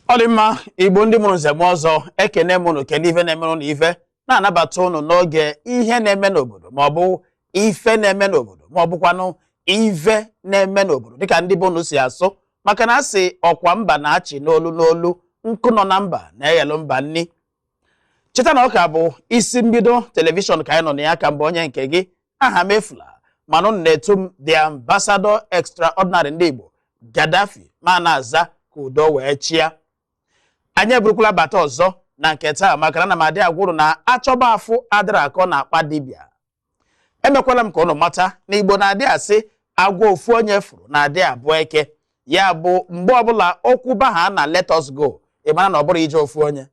Ọ dị mma. Igbo ndị mụrụ nze m ọzọ, ekene m unu, kene ife na-emerụ na ife na-anabata unu n'oge ihe na-eme n'obodo, ma ọ bụ ife na-eme n'obodo, ma ọ bụkwanụ ife na-eme n'obodo, dịka ndị be unu si asụ, maka na asị ọkwa mba na-achị n'olu n'olu, nkụ nọ na mba na-eghelu mba nni. Cheta na ọ ka bụ Isi Mbido Television ka anyị nọ na ya, ka mbụ onye nke gị, aha m efula, mana unu na-etu m the ambassador extraordinary ndị Igbo, Gaddafi, ma na-aza ka udo wee chịa. Anyị eburukwala bata ọzọ na nke taa, maka na ana m adị agwụrụ na achọba afụ adịrị akọ na akpa dibịa. Emekwala m ka unu mata na Igbo na-adị asị agwa ofu onye fụrụ na-adị abụọ eke. Ya bụ, mgbe ọbụla okwu baha na let us go, ị mara na ọ bụrụ ije ofu onye,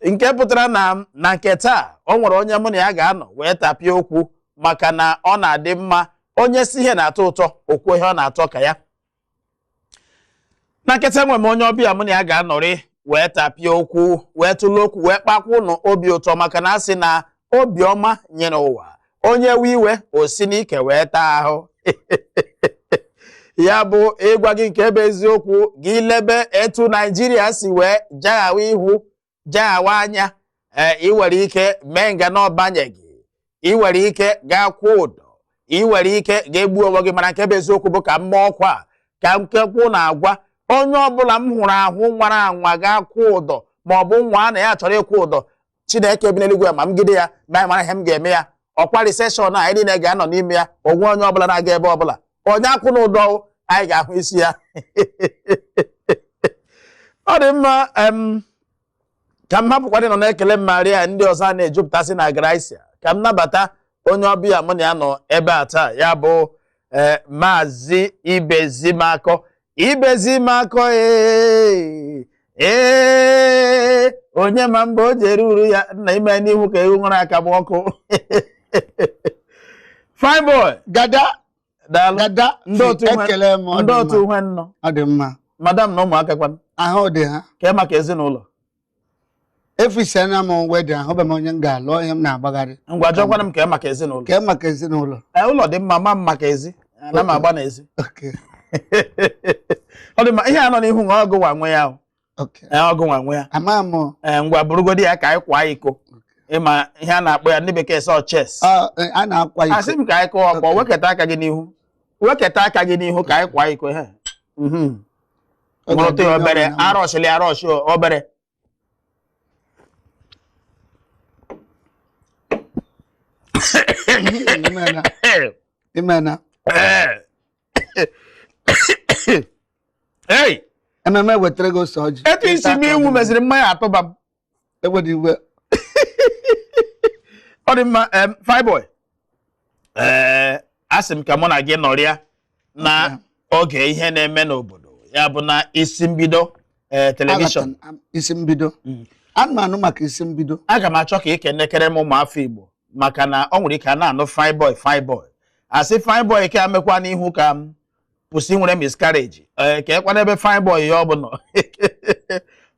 nke pụtara na nke taa o nwere onye mụ na ya ga-anọ wee tapịa okwu, maka na ọ na-adị mma onye si ihe na-atọ ụtọ, okwu ihe ọ na-atọ ka ya. Na nkịta enwe m onye ọbịa mụ na ya ga-anọrị wee tapịa okwu, wee tụlee okwu, wee kpakwa ụnụ obi ụtọ, maka na asị na obiọma nyere ụwa, onye we iwe o si n'ike wee taa ahụ. Ya bụ, ịgwa gị nke bụ eziokwu, gị lebe etu Naijiria si wee jaghawa ihu, jaghawa anya, ee, ị nwere ike mee nga na ọbanyeghị, ị nwere ike gaa kwụọ ụdọ, ị nwere ike ga-egbu onwe gị. Mana nke bụ eziokwu bụ ka m maa ọkwa a, ka nkekwu na-agwa onye ọbụla m hụrụ ahụ nwara anwa gaa kwụọ ụdọ, ma ọ bụ nwa na ya chọrọ ịkwụ ụdọ, Chineke bi n'eluigwe ma m gide ya ma mara ihe m ga-eme ya. Ọkwa recession a anyị niile ga-anọ n'ime ya, onwe onye ọbụla na-aga ebe ọbụla, onye akwụ n'ụdọ, anyị ga-ahụ isi ya. Ọ dị mma ka m hapụkwa dị nọ na-ekele m Maria, ndị ọzọ a na-ejupụtasị na Gracia, ka m nabata onye ọbịa mụ na ya nọ ebe a taa, ya bụ Maazị Ibezimakọ. Ibezimakọ, ee ee, onye ma mgbe o jere uru ya nna ime n'ihu ka ewu nwere aka m ọkụ. Fine boy. Gada. Daalụ. Gada. Ndị otu ekele m. Ndị otu nwe nnọ. Ọ dị mma. Madam na ụmụaka kwanụ? Ahụ dị ha. Kee maka ezinụlọ? Efisiana m wedding, ahụbeghị m onye m ga-alụ, ihe m na-agbagharị. Ngwa, jụọkwana m kee maka ezinụlọ. Kee maka ezinụlọ? Ee, ụlọ dị mma, ma m maka ezi ana m agba n'ezi. Ọ dị mma. Ihe a nọ n'ihu nwa ọgụ nwa nwe ya. Ee, ọgụ nwa nwe ya. Ama m. Ee, ngwa, burugodi ya ka anyị kwa iko. Ịma ihe a na-akpọ ya, ndị bekee sọ chess. A na-akwa iko. Asị m ka anyị kụọ ọkpọ. Weketa aka gị n'ihu, weketa aka gị n'ihu ka anyị kwa iko. Ihe mụrụta ya obere, arọchịlị arọchị obere. Imena. Hey! Ememe wetara gị ose ọjị. Etu isi m iwu meziri mmanya atụba m. Ewere iwe. Ọ dị mma. Fine boy, ee, asị m ka mụ na gị nọrịa na oge ihe na-eme n'obodo, ya bụ na Isi Mbido Television. Isi Mbido, ana m anụ maka Isi Mbido. Aga m achọ ka ị kenekere m ụmụafọ Igbo, maka na ọ nwere ike a na-anụ fine boy, fine boy, asị fine boy ka amekwa n'ihu ka m pụsị nwere miscarriage, ee, ka ekwana ebe fine boy ya ọ bụ nọ,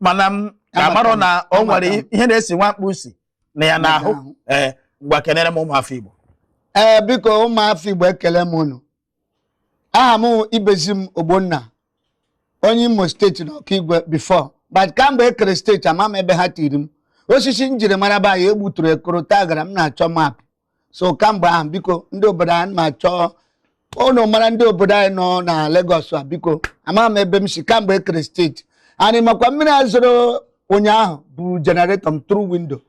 mana m ka marọ na o nwere ihe na-esi nwa mkpu si na ya n'ahụ. Ee, ngwa, kenere m ụmụafọ Igbo. Ee, biko, ụmụafọ Igbo, ekele m unu. Aha m Ibezim Ogbonna, onye Imo Steeti na Ọkaigwe before, but kamgbe e kere steeti, ama m ebe ha tiri m osisi njirimara be anyị egbuturu ekoro taa gara m na-achọ map. So kamgbe ahụ, biko, ndị obodo anyị ma chọọ unu mara ndị obodo anyị nọ na Lagos a, biko, ama m ebe m si kamgbe e kere steeti anyị. Makwa mmiri a zoro ụnyaahụ bụ generator m through window.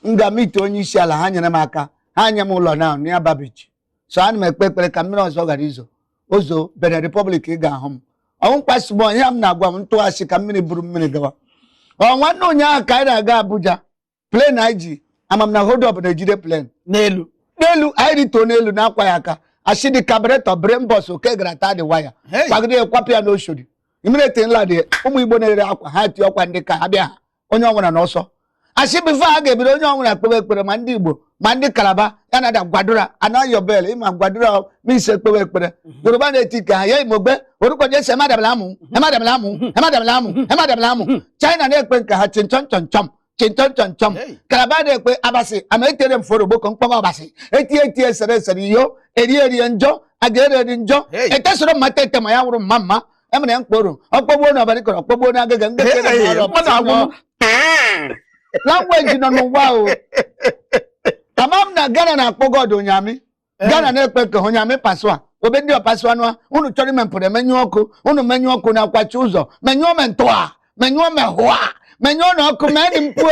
M ga meet onye isi ala, ha nyere m aka, ha nye m ụlọ na n'Aba Beach. So ana m ekpe ekpere ka mmiri ọzọ ghara izo ozo Benin Republic. Ị ga-ahụ m ọnwụ mkpasịbụ ihe m na-agwa m ntụghachi ka mmiri buru mmiri gawa. Ọ nwanne ụnyaahụ ka anyị na-aga Abuja, plane anyị ji amam na hold up na-ejide plane n'elu. N'elu, anyị rituo n'elu na-akwa ya aka, asị dị carburetor brain box oke gara taa dị waya kwagide ya, kwapụ ya n'Oshodi. Imirete nla dị ụmụ Igbo na-ere akwa ha tie ọkwa ndị ka ha bịa ha, onye ọnwụra n'ọsọ, asị before ha ga-ebido, onye ọnwụra kpewe ekpere, ma ndị Igbo ma ndị Kalaba ya na gwadura anaghị bel ịma gwadura mis ekpewe ekpere. Yoruba na-eti ka ha ya Imogbe orúkọ Jésù, ẹ má dàbí láàmú, ẹ má dàbí láàmú, ẹ má dàbí láàmú, ẹ má dàbí láàmú. China na-ekpe nke ha chinchọn chọnchọm chinchọn chọnchọm. Kalaba na-ekpe abasị ama etere m foro boko mkpọrọ ọbasị eti eti esere esere iyo eri erie njọ a ga-eri eri njọ. Etesoro mma tete ma ya wụrụ mma mma. Emere ya mkporo ọkpọgbuo na ọbara ikọrọ ọkpọgbuo na agịga ndị kere Hey, mmadụ mmadụ agwụ. Langweji nọ n'ụwa o. Ama m na Ghana na-akpọ God Onyami. Ghana na-ekpe ka Onyami pasụa obe ndị ọpasụa nụa unu chọrọ ime mpụrụ emenyụ ọkụ unu menyụ ọkụ na akwachi ụzọ menyụọ mentụa menyụọ mehụa menyụọ na ọkụ mee mpụ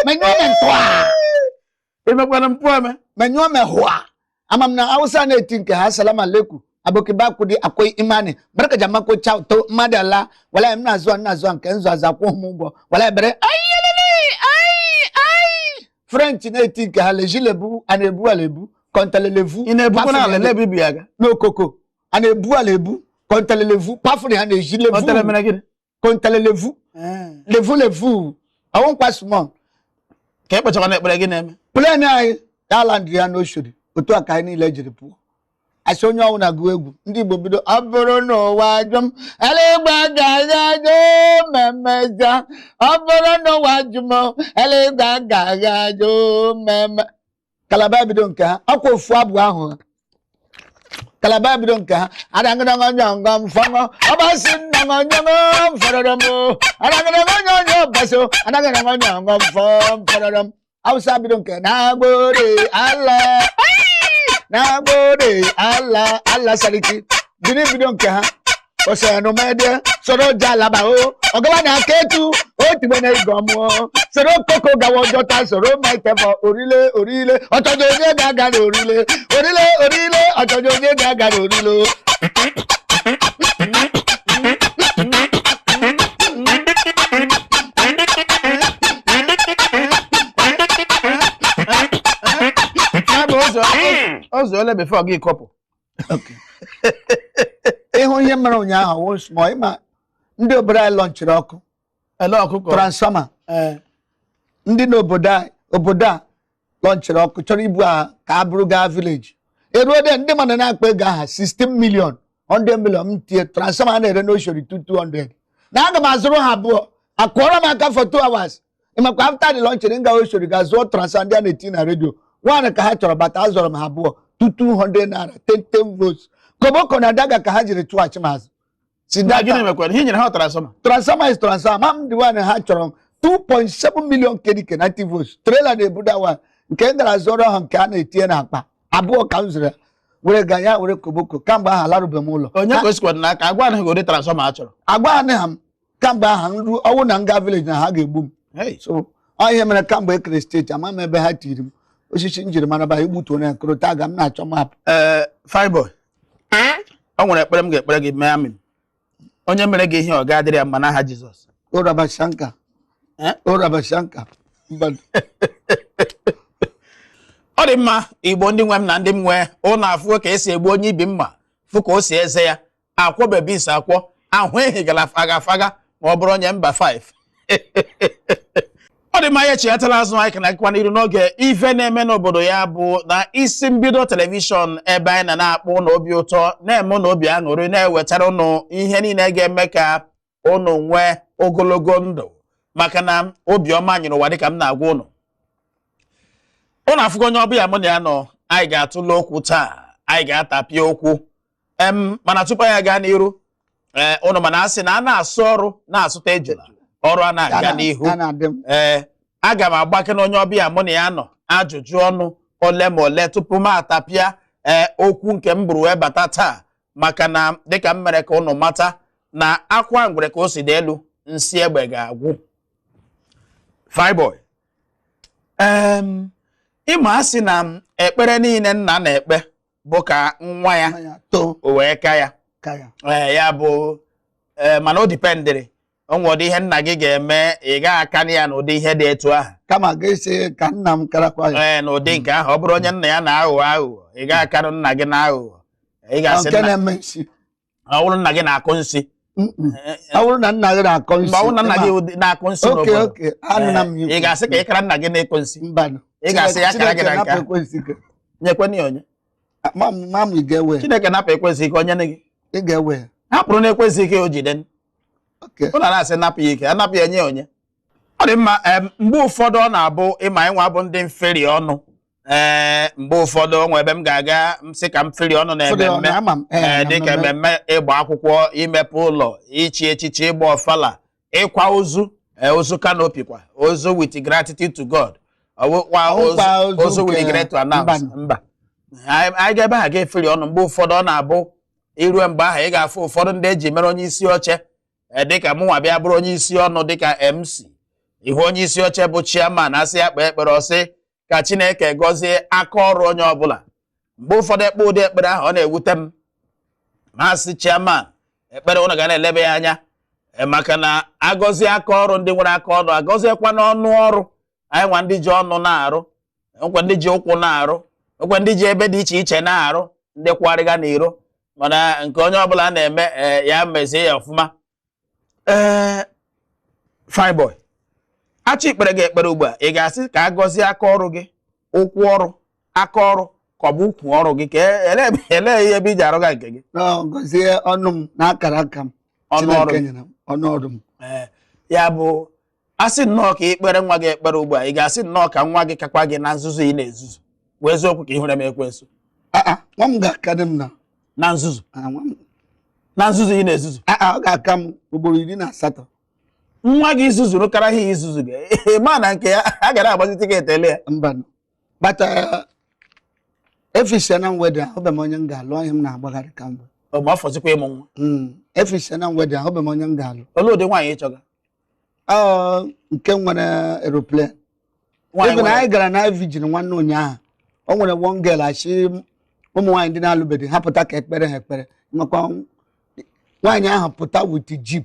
menyụọ mentụa Emekwana mpụ eme. Menyụọ mehụa. Ama m na Hausa na-eti nke ha asalamu alaikum abokiba kudi akwai imani barka jama ko chao to mmadụ ala wala m na-azụ a na-azụ a nke nzụ azụ akwụ m ụgwọ wala ebere ayelele ai ai. French na-eti nke ha lejilebu a na-ebu ala ebu kọntalelevu. Ị na-ebukwa na ala ebe ibi ya ga. N'okoko a na-ebu ala ebu kọntalelevu pafụrụ ha na-eji Ọ tere levu mere gịnị? Kọntalelevu levu levu ọwụ nkwa small. Ka e kpechakwa na ekpere gị na-eme. Plen anyị ya landị ya n'Oshodi otu a ka anyị niile jiri pụọ asị onye ọnwụ na-agụ egwu ndị Igbo bido ọ bụrụ n'ụwa ajụ m eluigwe agaghị ajụ mmemmeja ọ bụrụ n'ụwa ajụ m eluigwe agaghị ajụ mmemme. Kalaba bido nke ha ọkwa ofu abụ ahụ ha. Kalaba bido nke ha adagịdọgọnyọngọ mfọngọ ọbasi nnọngọnyọngọ mfọrọrọ m adagịdọgọnyọnyọ ọbasi adagịdọgọnyọngọ mfọ mfọrọrọ m. Hausa bido nke na-agbore ala na-agbore ala ala sariki bini bido nke ha ọsẹnumẹdẹ sọ̀rọ̀ ọjà alaba o ọgọba ní akéètú ó ti gbẹ ní ìgànmú o sọ̀rọ̀ kókó gàwọ ọjọta sọ̀rọ̀ mẹtẹfọ orílẹ̀ orílẹ̀ ọtọjọ onye gàgà ní orílẹ̀ orílẹ̀ orílẹ̀ ọtọjọ onye gàgà ní orílẹ̀. Ya bụ ụzọ ụzọ ole before gị kọpụ. Ịhụ ihe mere ụnyaahụ wụ small ịma ndị obodo anyị lọnchiri ọkụ. Ele ọkụkọ. Transfọma. Ee. Ndị n'obodo a obodo a lọnchiri ọkụ chọrọ ibu agha ka a bụrụ gaa vileji eruo de ndị mmadụ na-akpa ego aha 16 million 100 million m tie transfọma a na-ere n'Oshodi 200 na aga m azụrụ ha abụọ akụọrọ m aka for 2 hours ịmakwa after the launching nga Oshodi ga zụọ transfọma ndị a na-eti na redio nwaanyị ka ha chọrọ bata azụrụ m ha abụọ 200 naira 10 10 votes koboko na daga ka ha jiri chụghachi m azụ si Na gịnị data mekwara? Ihe nyere ha ọtara sọma. Transformer is transformer. Mam the one ha chọrọ 2.7 million kedike 90 volts. Trailer na-ebuda wa nke m gara zụọrọ ha nke a na-etinye n'akpa abụọ ka m zụrụ ya were ga ya were koboko kamgbe ahụ alarụbe m ụlọ. Onye ka o sikwa n'aka agwa anaghị ụdị transfọma a chọrọ. Agwa ha ha m kamgbe ahụ m ruo ọnwụ na nga village na ha ga-egbu m. Hey. So ọ ihe mere kamgbe e kere steeti ama m ebe ha tiri m osisi njirimara ba igbutu onye kụrụta aga m na-achọ mapụ. Ee, Fireboy. O nwere ekpere m ga-ekpere gị mee amị. Onye mere gị ihe ọ ga-adịrị ya mma n'aha Jizọs. Orabashanka. Eh? Orabashanka. Mba. Ọ dị mma Igbo ndị nwe m na ndị m nwee ụnụ afụ ka esi egbu onye ibi mma fụ ka o si eze ya akwọ bebis akwọ ahụ ehi gara faga faga ma ọ bụrụ onye mba 5. Ọ dị mma ya echetala azụ anyị ka na-agakwa n'iru n'oge ife na-eme n'obodo ya bụ na isi mbido telivishọn ebe anyị na na-akpọ ụnụ obi ụtọ na-eme ụnụ obi aṅụrị na-ewetara ụnụ ihe niile ga-eme ka ụnụ nwee ogologo ndụ maka na obiọma nyere ụwa dịka m na-agwa ụnụ. Ụnụ afụgo onye ọbịa mụ na ya nọ anyị ga-atụle okwu taa anyị ga-atapịa okwu em mana tupu anyị aga n'iru ee ụnụ mana asị na a na-asụ ọrụ na-asụta ejula ọrụ a na-aga n'ihu. Ya na-adị m. Ee, aga m agbake na onye ọbịa mụ na ya nọ ajụjụ ọnụ ole ma ole tupu m atapịa ee okwu nke m buru wee bata taa maka na dịka m mere ka ụnụ mata na akwa ngwere ka o si dị elu nsị egbe ga-agwụ. Fireboy, ịma asị na m ekpere niile nna na-ekpe bụ ka nwa ya Ya too o wee ka ya. ka ya. Ee, ya bụ ee mana o dipendịrị o nwere ụdị ihe nna gị ga-eme ị gaghị aka ya n'ụdị ihe dị etu ahụ. Kama ga-esi ka nna m karakwa ya. Ee, n'ụdị nke ahụ ọ bụrụ onye nna ya na-aghụghọ aghụghọ ị gaghị akanụ nna gị na-aghụghọ ị ga-asị Nke nna na-eme isi. ọ bụrụ nna gị na-akụ nsị. Mm-mm. Ọ bụrụ na nna gị na-akọ nsị. Mgbe ọ bụrụ na nna gị na-akụ nsị Oke n'obodo oke anụna m ị ga-asị ka ị kara nna gị na-ekụ nsị. Mbanụ. Ị ga-asị ya kara gị na nke Chineke ahụ. napụ ekwensu ike. Nyekwenụ ya onye. Ma m ị ga-ewe. Chineke napụ ekwensị ike onye nne gị Ị ga-ewe. hapụrụ na ekwensị ike o jide. Oke. Ụlọ na-asị napụ ya ike anapụ ya nye onye. Ọ dị mma. Mgbe ụfọdụ ọ na-abụ ịma ịnwa bụ ndị mferi ọnụ Ee, mgbe ụfọdụ o nwee ebe m ga-aga, m sị ka m firi ọnụ na Fụrụ ọnụ, ememme, ama m, ee, ee, na dịka mmemme. ememme ịgba akwụkwọ, imepe ụlọ, ichi echichi, ịgba ọfala, ịkwa ozu, ee, ozu canopy kwa, ozu with gratitude to God, ọwụkwa Ọwụkwa ozu ozu ozu with nke regret to announce. mba. Mba, anyị ga ebe ahụ ga-efiri ọnụ. Mgbe ụfọdụ ọ na-abụ irue mgbe ahụ, ị ga-afụ ụfọdụ ndị eji mere onye isi oche, ee, dịka mụnwa bịa bụrụ onye isi ọnụ dịka MC. Ihu onye isi oche bụ chairman, asị ya kpee ekpere, ọsị ka Chineke gọzie aka ọrụ onye ọbụla. Mgbe ụfọdụ ekpe ụdị ekpere ahụ, ọ na-ewute m. Masị chairman, ekpere ụnụ ga na-elebe ya anya, maka na agọzie aka ọrụ ndị nwere aka ọrụ, agọziekwa n'ọnụ ọrụ anyị nwa, ndị ji ọnụ na-arụ, nkwe ndị ji ụkwụ na-arụ, nkwe ndị ji ebe dị iche iche na-arụ, ndị kwagharịga n'iro. Mana nke onye ọbụla na-eme, ya mezie ya ọfụma. Ee, fine boy, achọ ikpere gị ekpere ugbu a, ị ga-asị ka a gọzie aka ọrụ gị, ụkwụ ọrụ, aka ọrụ, ka ọ bụ ukwu ọrụ gị, ka ele ihe ebe iji arụga nke gị? Ọ gọzie ọnụ m na akara aka m. Ọnụ ọrụ Chineke gị. nyere m ọnụ ọrụ m. Ee, ya bụ asị nnọọ ka ikpere nwa gị ekpere ugbu a, ị ga-asị nnọọ ka nwa gị kakwa gị na nzuzu ị na-ezuzu, wee eziokwu ka ị hụrụ m ekwensu? Ah, ah, nwa m ga-akarị m na Na nzuzu? Ah, nwa m. Na nzuzu ị na-ezuzu? Ah, ah, ọ ga-aka m ugboro 18. Nwa gị zuzuru kara ihe izuzu gị, ị ma na nke ya a gara agbazi ticket ele ya. Mba, bata efisiana m wedding, ahụbeghị m onye m ga-alụ, onye m na-agbagharị kamgbe. Ọ ma ọ fọzikwa ịmụ nwa. Efisiana m wedding, ahụbeghị m onye m ga-alụ. Olee ụdị nwaanyị ị chọga? Ọ nke nwere aeroplane. Nwaanyị Even nwere- anyị gara na vigil nwanne ụnyaahụ, o nwere one girl, achị ụmụ nwaanyị ndị na-alụbeghị ha pụta ka ekpere ha ekpere. Makwa nwaanyị ahụ pụta with jeep,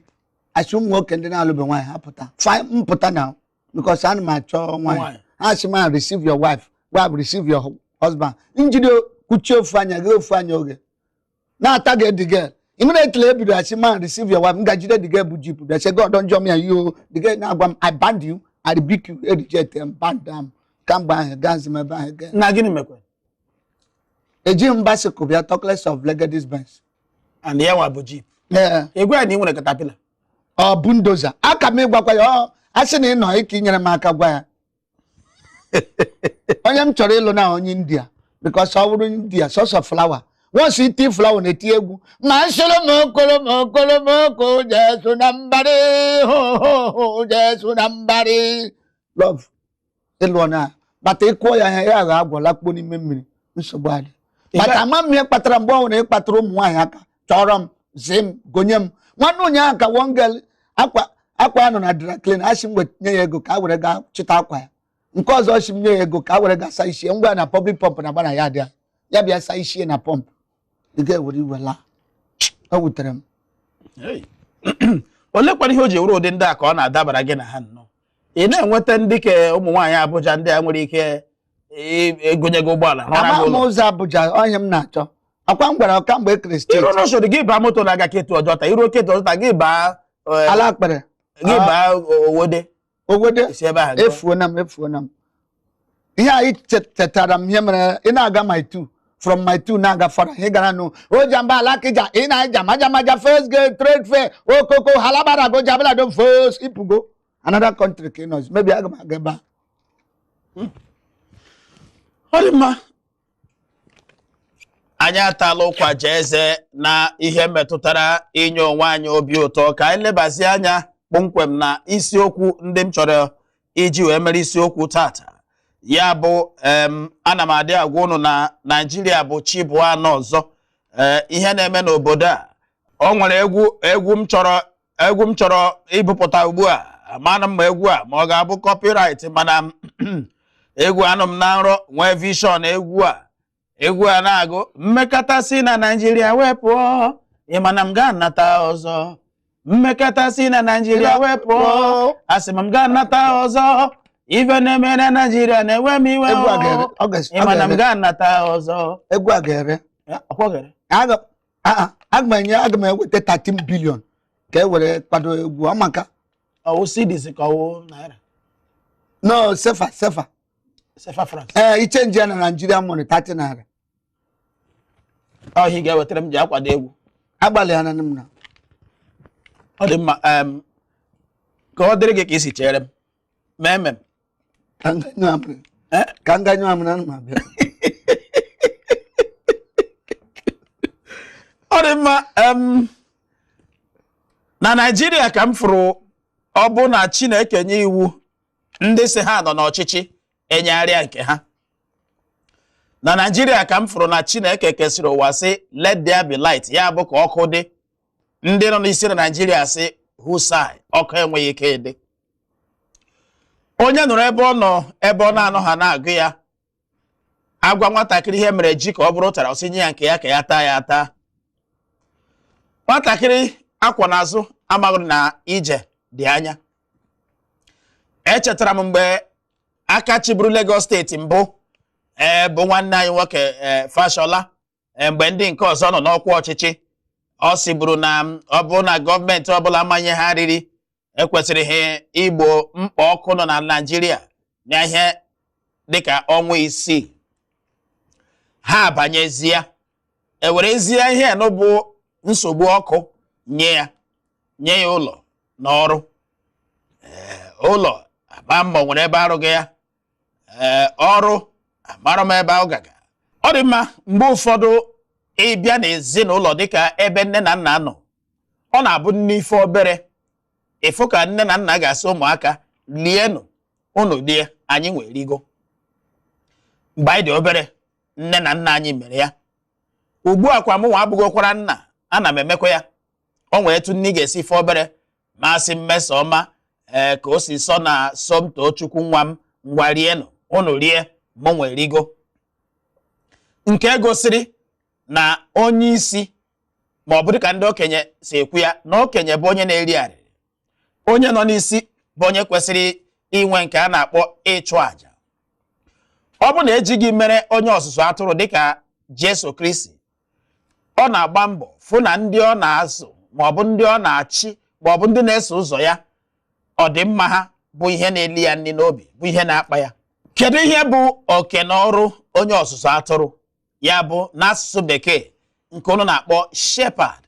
achị ụmụ nwoke ndị na-alụbeghị nwaanyị ha pụta. Fine, m pụta na because ana m achọ nwaanyị. Nwaanyị. Ha sị, "Man, receive your wife. Wife, receive your husband." Njide kwuchie ofu anya gị, ofu anya oge na-ata gị the girl. Immediately ebido asị, "Man, receive your wife," m gajide the girl bụ jeep bịa sị, "God don jump me and you." The girl na-agwa m, "I banned you, I rebuke you." E reject m, ban am. Kamgbe ahụ gazi m ebe ahụ gaa. Na gịnị mekwe? Ejighị m bicycle bịa, talk less of Mercedes Benz. And ya nwa bụ jeep? Ee. Ị gwa ya na ị nwere caterpillar? Ọ bulldozer aka m ịgwakwa ya. Ọ asị na ị nọ ike inyere m aka gwa ya onye m chọrọ ịlụ na onye India, because ọ bụrụ India, sọsọ flower, once iti flower na-eti egwu ma nsoro m okoro m okoro m oko Jesu na mbari ho ho ho Jesu na mbari love ịlụọ na bata ịkụọ ya ihe ya agha agwọ lakpuo n'ime mmiri, nsogbu adị. Bata ama m ihe kpatara mgbe ọ nwere ịkpatara ụmụ nwaanyị aka chọrọ m zi m gonye m. Nwanne ụnyaahụ ka one girl akwa akwa ya nọ na dry clean, asị m nye ya ego ka a were gaa chịta akwa ya. Nke ọzọ sị m nye ya ego ka a were gaa saa isi ya. Ngwa ya na public pump na agba na ya dị ya, ya bịa saa isi ya na pump, ị ga-ewere iwe laa. O wutere m. Hey. Olekwara ihe o ji were ụdị ndị a ka ọ na-adabara gị na ha nnọọ? Ị na-enweta ndị ka ụmụ nwaanyị Abuja, ndị a nwere ike egonye gị ụgbọala, rụọra Ama gị m ụlọ? ụzọ Abuja ọhịa m na-achọ akwa m gwara kamgbe ekere Iruo steeti. n'Oshodi, gị baa moto na-aga Ketu Ọjọta. Iruo Ketu Ọjọta, gị baa Ala akpịrị. Gị baa Owode. Owode. Si ebe ahụ gawa. Efuona m, efuona m. Ihe anyị chetara m ihe mere ị na-aga Mile 2, from Mile 2 na-aga fara ị gara nụ ojamba alakija, ị na-eja maja maja first gate, trade fair, okoko halabara go jabalado first ipugo another country ka ị nọzi. Maybe aga m aga ebe a. Ọ dị mma. Anyị atala ụkwa jee eze na ihe metụtara inye onwe anyị obi ụtọ. Ka anyị lebazie anya kpọmkwem na isiokwu ndị m chọrọ iji wee mere isiokwu tata. Ya bụ, ana m adị agwa unu na Naijiria bụ chi bụ anọ ọzọ. Ee, ihe na-eme n'obodo a, o nwere egwu m chọrọ ibupụta ugbu a. Amana m ma egwu a ma ọ ga-abụ copyright, mana egwu anụ m na nrọ nwee vision egwu a. Egwu a na-agụ mmekọta si na Naijiria wee pụọ, ị ma na m ga-anata ọzọ. Mmekọta si na Naijiria wee pụọ, asị m ga-anata ọzọ. Ife na-eme na Naijiria na-enwe m iwe. Egwu a ga-ere, ọ Ị ma na m ga-ere. ga-anata ọzọ. Egwu a ga-ere. Ọkwọ gere. Aga m enye, aga m eweta 13 billion ka e were kwado egwu ọmaka. Ọwụ cedis ka ọwụ naira? No, sefa, sefa. Sefa France. Ee, i change ya na Nigeria money, 30 naira. Ọhịa ị ga-ewetara m ji akwado egwu. Agbalị ya na m na Ọ dị mma. Ka ọ dịrị gị ka isi chere m mee emem. Eh? Ka m gaa nyụọ amịrị, ana m abịa. Ọ dị mma. Na Naijiria ka m fụrụ, ọ bụ na Chineke nye iwu, ndị si ha nọ n'ọchịchị enyegharịa nke ha. Na Naijiria ka m fụrụ na Chineke kesịrị ụwa, sị, "Let there be light," ya bụ ka ọkụ dị. Ndị nọ n'isi na Naijiria sị, "Husai, ọkụ enweghị ike ịdị." Onye nọrọ ebe ọ nọ, ebe ọ na-anọ, ha na-agụ ya agwa nwatakịrị ihe mere ji ka ọ bụrụ tara ọsị nye ya nke ya ka ya taa ya taa. Nwatakịrị akwa n'azụ amaghị na ije dị anya. Echetara m mgbe aka chịburu Lagos Steeti mbụ, ee, bụ nwanne anyị nwoke, ee, Fashola, ee, mgbe ndị nke ọzọ nọ n'ọkwa ọchịchị, ọ sịburu na ọ bụrụ na gọọmenti ọbụla manye ha riri, ekwesịrị ha igbo mkpa ọkụ nọ na Naịjirịa na ihe dịka ọnwa 6. Ha abanyezie, ewerezie ihe nụ bụ nsogbu ọkụ nye ya, nye ya ụlọ na ọrụ. Ee, ụlọ agba mbọ nwere ebe arụghị ya, ee, ọrụ amara m ebe ọ gaga. Ọ dị mma. Mgbe ụfọdụ, ịbịa n'ezinụlọ, dịka ebe nne na nna nọ, ọ na-abụ nne ife obere ịfụ ka nne na nna ga-asị ụmụaka, "Lienụ, unu lie, anyị nwere rigo." Mgbe anyị dị obere, nne na nna anyị mere ya. Ugbu a kwa, mụnwa abụgokwara nna, ana m emekwa ya. O nwere etu nne ga-esi ife obere masị mmeso ọma, ee, ka o si sọ na Somto Chukwu, nwa m, ngwa rienụ, unu rie, mụ nwere rigo. Nke gosiri na onye isi, ma ọ bụ dịka ndị okenye si ekwu ya, na okenye bụ onye na-eri arịrị, onye nọ n'isi bụ onye kwesịrị inwe nke a na-akpọ ịchụ àjà. Ọ bụ na ejighị mere onye ọzụzụ atụrụ dịka Jesu Kristi, ọ na-agba mbọ fụ na ndị ọ na-azụ, ma ọ bụ ndị ọ na-achị, ma ọ bụ ndị na-eso ụzọ ya, ọdịmma ha bụ ihe na-eli ya nri n'obi, bụ ihe na-akpa ya. Kedu ihe bụ oke na ọrụ onye ọzụzụ atụrụ, ya bụ n'asụsụ Bekee nke unu na-akpọ shepherd?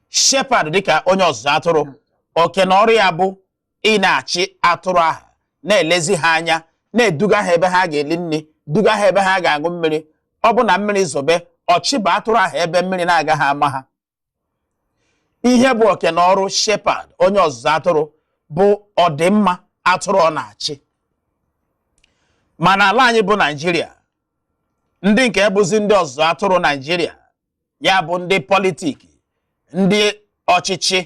Shepherd, dịka onye ọzụzụ atụrụ, oke na ọrụ ya bụ ị na-achị atụrụ ahụ, na-elezi ha anya, na-eduga ha ebe ha ga-eli nri, duga ha ebe ha ga-aṅụ mmiri. Ọ bụ na mmiri zobe, ọchịba atụrụ ahụ ebe mmiri na-agaghị ama ha. Ihe bụ oke na ọrụ shepherd, onye ọzụzụ atụrụ, bụ ọdịmma atụrụ ọ na-achị. Mana ala anyị bụ Naijiria, ndị nke bụzi ndị ọzụzụ atụrụ Naijiria, ya bụ ndị politics, ndị ọchịchị,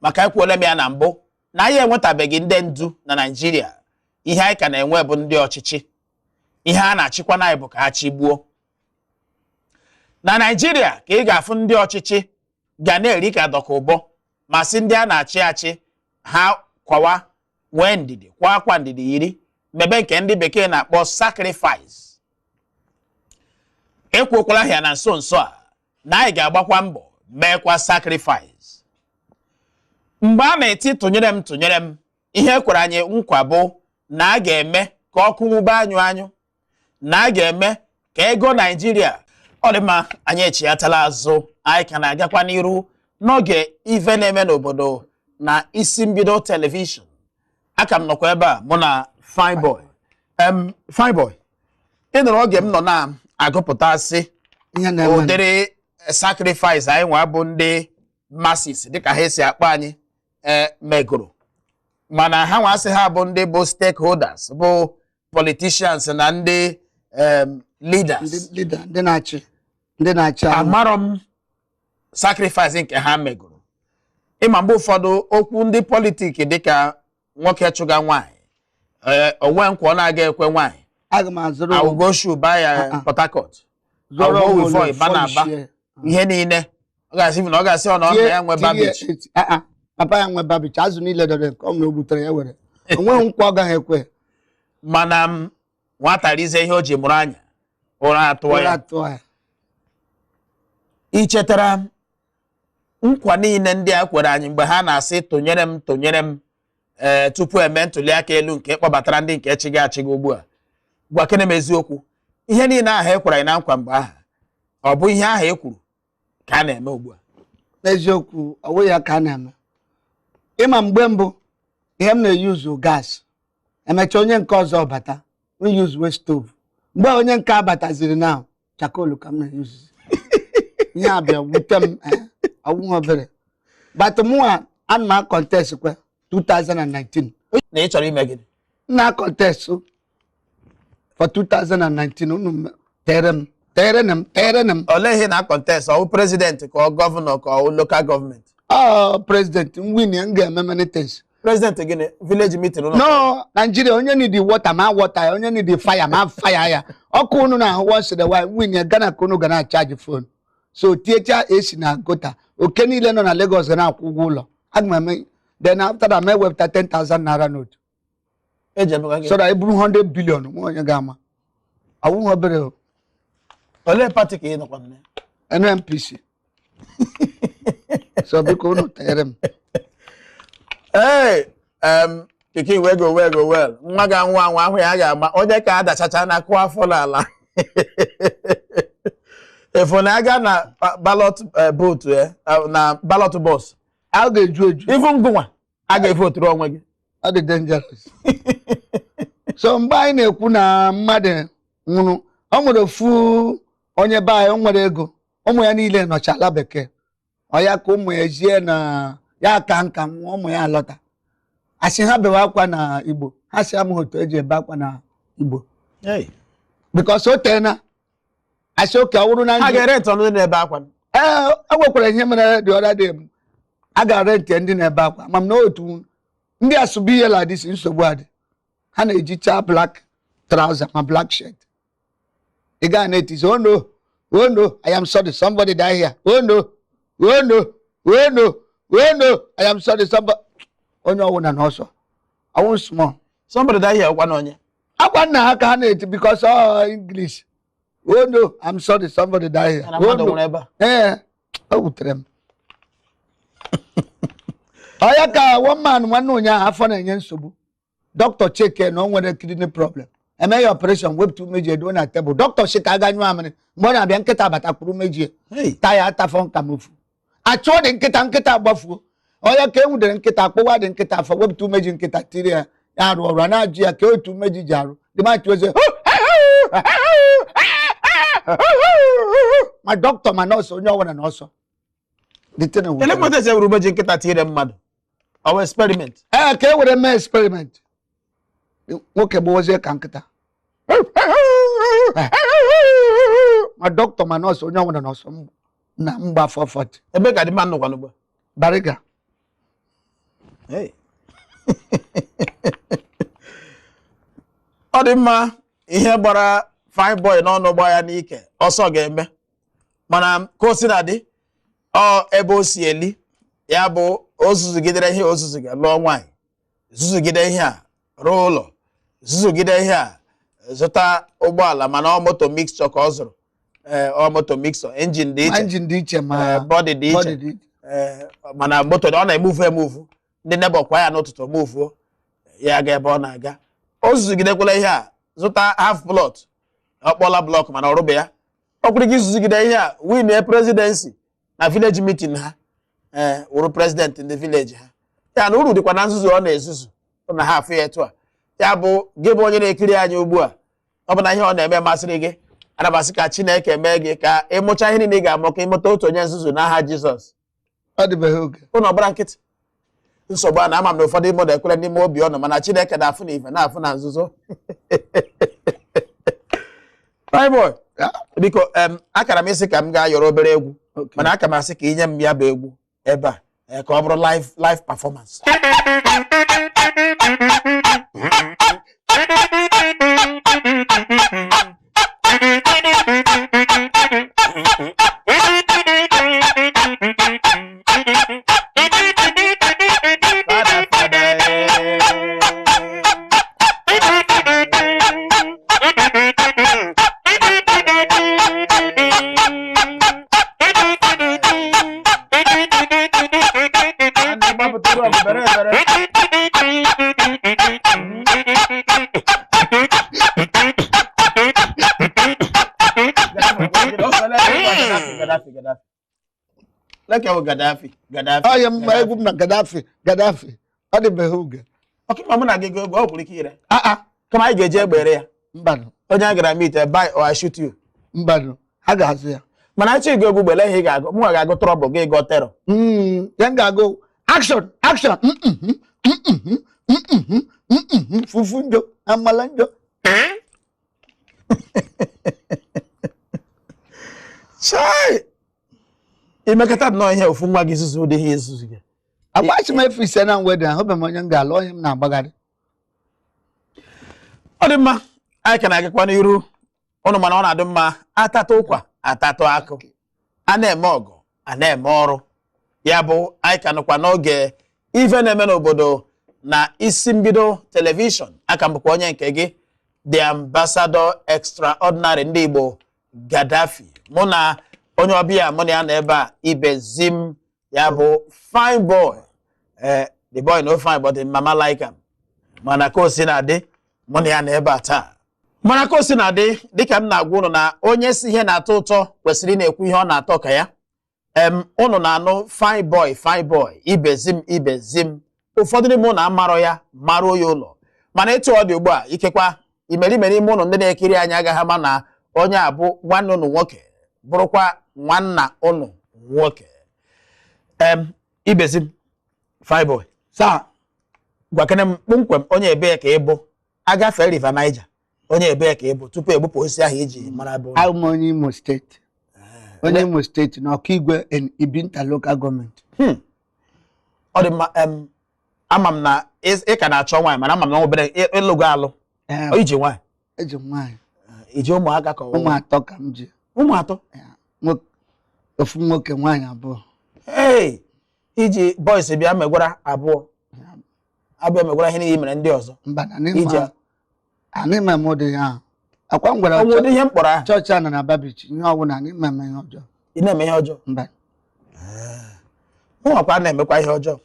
maka ekwuola m ya na mbụ na anyị enwetabeghị ndị ndu na Naijiria. Ihe anyị ka na-enwe bụ ndị ọchịchị. Ihe a na-achịkwa na anyị bụ ka ha chigbuo. Na Naijiria ka ị ga-afụ ndị ọchịchị ga na-eri ka dọka ụbọ, ma sị ndị a na-achị achị ha kwawa, nwee ndidi, kwa akwa ndidi, yiri mebe nke ndị Bekee na-akpọ sacrifice. Ekwuokwala ya na nso nso a na anyị ga-agbakwa mbọ meekwa sacrifice. Mgbe a na-eti tụnyere m, tụnyere m, ihe ekwere anyị nkwa bụ na a ga-eme ka ọkụ nwube anyụ anyụ, na a ga-eme ka ego Naijiria. Ọ dị mma, anyị echighatala azụ. Anyị ka na-agakwa n'iru n'oge ife na-eme n'obodo na Isi Mbido Television. Aka m nọkwa ebe a, mụ na Fine Boy. Fine Boy, ị nụrụ oge m nọ na-agụpụtasị ihe na-eme. Ụdịrị sacrifice anyị nwa bụ ndị masses, dịka ha esi akpọ anyị, ee, megoro, mana ha nwa sị ha bụ ndị bụ stakeholders, bụ politicians na ndị leaders. Ndị leader, ndị na-achị, ndị na-achị anyị. Amarọ m sacrifice nke ha megoro. Ịma mgbe ụfọdụ okwu ndị politics dịka nwoke chụga nwaanyị, ee, onwe nkwa ọ na-aga ekwe nwaanyị. Aga m azụrụ. Awugoshu ba ya. Ah, ah. Port Harcourt zụrụ. Awugo wifo ịba na aba ihe niile ọ ga-asị na ọ ga-asị ọ na ọ na ya nwe babich. Papa ya nwe babich, azụ niile dọrọ nke ọ mere o butere ya were onweghị nkwa ọ gaghị ekwe. Mana m nwata rizie ihe o ji mụrụ anya, ụra atụọ ụra ya. Atụọ ya. Ị chetara nkwa niile ndị a kwere anyị mgbe ha na-asị tụnyere m, tụnyere m, ee, tupu eme ntuli aka elu nke kpọbatara ndị nke chịga achịga ugbu a? Gwa kene m eziokwu, ihe niile ahụ e kwere anyị na nkwa mgbe ahụ, ọ bụ ihe ahụ e kwuru ka a na-eme ugbu a? N'eziokwu, ọ bụghị ya ka a na-eme. Ịma mgbe mbụ, ihe m na-eyuzu gas, emechaa onye nke ọzọ bata. M use we stove. Mgbe onye nke abataziri na charcoal ka m na-use. Ihe a bịa wute m, ọwụghị obere. But mụnwa ana m contest kwa 2019. Na ị chọrọ ime gịnị? M na contest for 2019. Unu tere m, tere m, tere m. Olee ihe na contest? Ọ bụ president ka ọ governor ka ọ local government? Ọ president. M win ya, m ga-eme many things. President gịnị? Village meeting ụlọ? No, Nigeria, onye need water ma water ya, onye need fire ma fire ya. Ọkụ unu na-ahụ once in a while, win ya, Ghana ka unu ga na-charge phone. So tiecha esi na gota, oke niile nọ na Lagos ga na-akwụ ụgwọ ụlọ. Aga m eme. Then after that, m ewepụta 10,000 naira note. Eji emekwa gịnị? So that e buru 100 billion, nwa onye ga-ama. Ọwụghị obere o. Olee party ka ị nọkwa na ya? NNPC. So biko unu tere m. Ee, pikin wey go well go well. Nwa ga-anwụ anwụ ahụ ya ga-ama onye ka adachacha na akụ afọ n'ala. Efu na aga na ballot vote, na ballot box. A ga-eju eju. Ifu ngụnwa a ga-evoturu onwe gị. Ọ dị dangerous. So mgbe anyị na-ekwu na mmadụ nwụrụ, ọ nwere ofu onye be anyị, o nwere ego, ụmụ ya niile nọcha ala bekee. Ọ ya ka ụmụ ya zie na ya ka nka nwụọ, ụmụ ya alọta, asị ha bewe akwa na Igbo. Ha si amụghị otu eji ebe akwa na Igbo, because o teena. Asị oke ọ wụrụ na Ha ndị ga-ere ntọ ndị na-ebe akwa. Ee, e nwekwara ihe mere the other day. A ga-rent ndị na-ebe akwa. Ma m na otu ndị asụbụ ihe ladis nsogbu adị, ha na-ejicha black trouser ma black shirt. Ị gaa na-etizi, "Oh no, oh no, I am sorry, somebody die here. Oh no, oh no, oh no, oh no, I am sorry, somebody." Onye ọwụna na ọsọ ọwụ small. Somebody die here kwa na onye? Akwa nna ha ka ha na-eti, because ọ English, "Oh no, I'm sorry, somebody die here." Na Oh mmadụ no. nwụrụ ebe a. Ee, o wutere m. Ọ ya ka one man, nwanne ụnyaahụ, afọ na-enye nsogbu. Dọkịta cheke na o nwere kidney problem, eme ya operation, wepụta umeji edo na tebụl. Dọkịta si ka a ga nyụọ amịrị. Mgbe ọ na-abịa, nkịta batakwuru umeji. Hey. Taa ya atafọ nka mofu. Achụọ dị nkịta, nkịta agbafuo. Ọ ya ka e nwudere nkịta, akpụwa dị nkịta afọ, wepụta umeji nkịta tiri ya, ya arụ ọrụ. A na-ajụ ya ka otu umeji ji arụ dị ma oze. Ma dọkịta ma nọọsụ, onye ọbụla na ọsọ. The thing wutere m. Elekwa esi ewuru umeji nkịta tinyere mmadụ? Ọ bụ experiment? Ee, ka e were mee experiment. Nwoke gbawazie ka nkịta. Ma dọkịta ma nọọsụ, onye ọbụla nọọsụ na mgba 440. Ebe ka dị mma nọkwa n'ugbu a? Bariga. Hey. Ọ dị mma. Ihe gbara fine boy n'ọnụ gba ya n'ike, ọsọ ga-eme. Mana ka o si na dị, ọ ebe o si eli ya bụ o zuzugidere ihe o zuzuga, lụọ nwaanyị, zuzugide ihe a, rụọ ụlọ, zuzugide ihe a, zụta ụgbọala. Mana ọ moto mixture ka ọ zụrụ. Ee, ọ moto mixture, engine dị Ma iche, engine dị iche, ma ee, body dị body iche. dị iche. Ee, mana moto ọ na-emuvu emuvu. Ndị neighbour kwa ya n'ụtụtụ, muvuo ya ga ebe ọ na-aga. O zuzugidekwala ihe a, zụta half plot, ọ kpọla block, mana ọ rụbe ya. Ọ kwere gị zuzugide ihe a, win presidency na village meeting ha. Ee, wụrụ president ndị village ha. Ya na uru dịkwa na nzuzu ọ na-ezuzu ọ na ha afụ ya etu a. Ya bụ, gị bụ onye na-ekiri anyị ugbu a, ọ bụ na ihe ọ na-eme masịrị gị, ana m asị ka Chineke mee gị ka ịmụcha ihe niile ị ga-amụ, ka ịmụta otu onye nzuzu n'aha Jizọs. Ọ dịbeghị oge. Ụnụ ọgbara nkịtị. Nsogbu a na ama m na ụfọdụ ime ekwere n'ime obi ọnụ, mana Chineke na-afụ na ife na-afụ na nzuzo. Fine boy. Biko, akara m isi ka m gaa yọrọ obere egwu. Mana aka m asị ka inye m ya bụ egwu ebe a, ka ọ bụrụ live live performance. Fada, fada, eh. Ndị gbapụtara ọgụ bere ebere. Gaddafi, Gaddafi, Gaddafi. Leke bụ Gaddafi, Gaddafi. Ọ ya mma egwu m na Gaddafi, Gaddafi. Ọ dịbeghị oge. Ọkụ ma mụ na gị gụọ egwu, ọ kwuru ike ire. Ah ah. Kama anyị ga-eji egbe ere ya. Mbanụ. Onye a gara meet, buy or I shoot you. Mbanụ, ha ga-azụ ya. Mana achọ ịgụ egwu gbele ihe ị ga-agụ, mụnwa ga-agụ trouble, gị gụọ terror. Ya m ga-agụ action, action, mm, mm, mm, mm, fufu njọ, amala njọ. Chai! Imekọta nnọọ ihe ofu nwa gị zuzu ụdị ihe izuzu gị. Agbachi m efu ise na wedding, ahụbeghị m onye m ga-alụ, onye m na-agbagharị. Ọ dị mma, anyị ka na-agakwa n'iru ụnụ, mana ọ na-adị mma atata ụkwa atatụ akụ, a na-eme ọgụ a na-eme ọrụ. Ya bụ, anyị ka nọkwa n'oge ife na-eme n'obodo na isi mbido telivishọn. Aka m bụkwa onye nke gị, the ambassador extraordinary ndị Igbo, Gaddafi. Mụ na onye ọbịa mụ na ya nọ ebe a, Ibezim, ya bụ fine boy. Eh, the boy no fine, but the mama like am. Mana ka o si na-adị, mụ na ya nọ ebe a taa. Mana ka o si na-adị, dịka m na-agwa ụnụ na onye si ihe na-atọ ụtọ kwesịrị ị na-ekwu ihe ọ na-atọ ka ya. Em, ụnụ na-anụ fine boy, fine boy, Ibezim, Ibezim. Ụfọdụ n'ime ụnụ amarọ ya, maruo ya ụlọ. Mana etu ọ dị ugbu a, ikekwa imerime n'ime ụnụ ndị na-ekiri anyị agaghị ama na onye a bụ nwanne ụnụ nwoke, bụrụkwa nwanna ụnụ nwoke. Em, Ibezim, fine boy, Saa. gwakene m kpụmkwem onye ebee ka ị bụ. Agafee River Niger, onye ebee ka ị bụ tupu egbupụ osisi ahụ iji mara bụ? Abụ m onye Imo Steeti, onye Imo Steeti na Ọkaigwe in Ibinta Local Government. Ọ dị mma. Em, ama m na ị ka na-achọ nwaanyị, mana ama m na nwa obere ịlụgo alụ. Ee. Iji nwaanyị? Eji m nwaanyị. Iji ụmụaka ka ọ Ụmụ atọ ka m ji. Ụmụ atọ? Ya, ofu nwoke, nwaanyị abụọ. Ee, iji boys bịa megwara abụọ, abịa megwara ihe niile i mere ndị ọzọ. Mba, na Ije. anịma m ụdị ya ahụ akwa m gwara. Onwe ụdị ihe m kpọrọ aha. Chọọchị a nọ na Babichi, ihe ọbụla anịma m ihe ọjọọ. Ị na-eme ihe ọjọọ? Mba. Mụnwakwa na-emekwa ihe ọjọọ.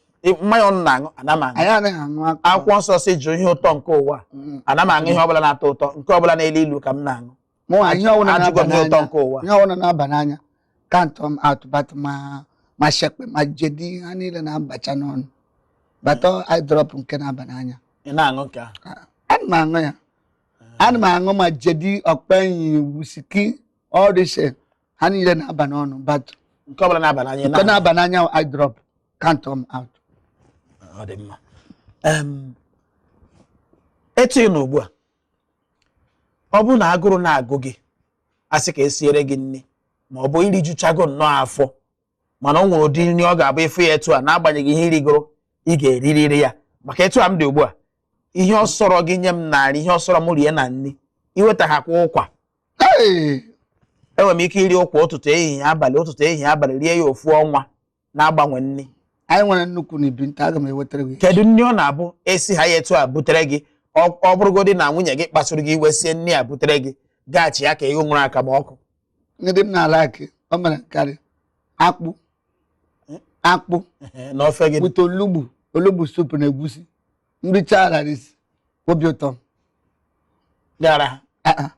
Mmanya ọnụ na-aṅụ, ana m aṅụ. Anyị anaghị aṅụ akụ. Akwụkwọ nsọ si jụ ihe ụtọ nke ụwa. Ana m aṅụ ihe ọbụla na-atọ ụtọ, nke ọbụla na-elu ilu ka m na-aṅụ. Mụnwa, ihe ọbụla Ajụgo na-aba m ihe ụtọ n'anya, nke ụwa. ihe ọbụla na-aba n'anya kantọ m atụbatụ, ma shekpe ma jedi, ha niile na-abacha n'ọnụ, bata eye drop nke na-aba n'anya. Ị na-aṅụ nke ahụ? Ana m aṅụ ya, ana m aṅụ ma jedi, ọkpenyi, whisky, ọrịsị, ha niile na-aba n'ọnụ, but Nke ọbụla na-aba n'anya ị nke na-aṅụ. Na-aba n'anya, eye drop can't come out. Ọ dị mma. Em, etu ị nọ ugbu a, ọ bụrụ na agụrụ na-agụ gị, asị ka esiere gị nri, ma ọ bụ irijuchago nnọọ afọ, mana ọ nwere ụdị nri ọ ga-abụ ịfụ ya etu a, n'agbanyeghị ihe irigoro, ị ga-eririri ya. Maka etu a m dị ugbu a, ihe ọ sọrọ gị nye m narị, ihe ọ sọrọ m rie na nri, iwetaghakwa ụkwa. Hey! Enwere m ike iri ụkwa ụtụtụ, ehihie, abalị, ụtụtụ, ehihie, abalị, rie ya ofu ọnwa na-agbanwe nri. Anyị nwere nnukwu na Ibinta, aga m ewetara gị. Kedu nri ọ na-abụ esi ha ya etu a butere gị, ọ bụrụgodị na nwunye gị kpasuru gị iwe sie nri a butere gị, gaghachi ya ka ị ṅụrụ akamụ ọkụ? Ndị m na-ala akị o mere karị akpụ, akpụ. Na ofe gị? With olugbu, olugbu soup na egusi, nricha ararisi, obi ụtọ. Gara ha. Ah, ah.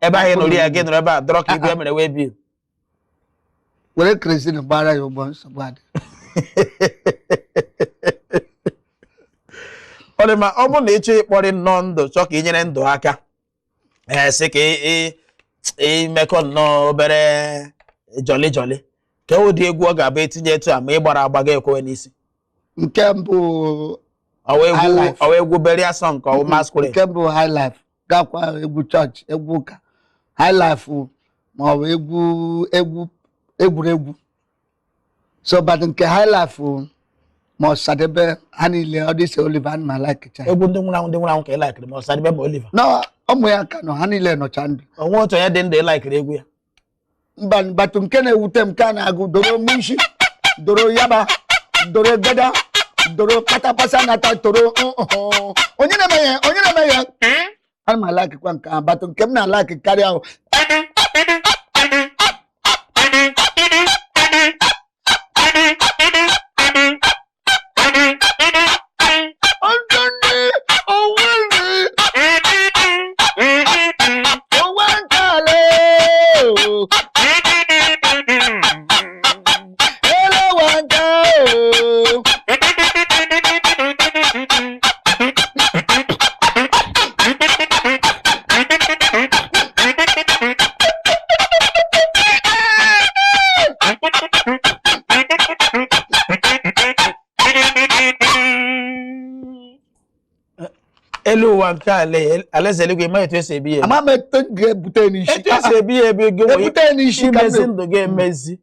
Ebe ahụ ị nụrụ ya, gị nụrụ ebe a dọrọ ka ibu e mere wee bi. Were kerosene gbara ya ụgbọ, nsogbu adị. Ọ dị mma. Ọ bụrụ na ị chọọ ịkpọrị nnọọ ndụ, chọọ ka ị nyere ndụ aka, ee, sị ka imekọ nnọọ obere jọlị jọlị, ka ụdị egwu ọ ga-abụ etinye etu a ma ị gbara agba gị ekwewe n'isi? Nke mbụ Ọwa egwu? High life. Ọwa egwu burial song ka ọwụ masquerade? Nke mbụ high life, gakwa egwu chọọchị, egwu ụka, high life, ma ọ bụ egwu egwuregwu. So but nke high life ma Ọsadebe, ha niile, ọ dịsị Oliver, ana m alakicha. Egwu ndị nwụrụ anwụ, ndị nwụrụ anwụ ka ị laikiri, ma Ọsadebe ma Oliver? Na ụmụ ya ka nọ, ha niile nọcha ndụ. Onwe otu onye dị ndụ ị laikiri egwu ya? Mba, batụ nke na-ewute m ka a na-agụ doro munshi, doro yaba, doro gada, doro katapasa nata toro nhụ. Onye na-eme ya, onye na-eme ya, ana m alakikwa nke ahụ, batụ nke m na-alaki karịa ahụ. Ọdụnị, onwere, onwe nkale, o. Elewa nka, o. Elu ụwa nke alaeze eluigwe, ịma etu esi ebi ya ebi. Ama m etu m ga-ebute ya n'isi. Etu esi ebi ya ebi gị nwee Ebute ya n'isi ka m imezi ndụ gị emezi.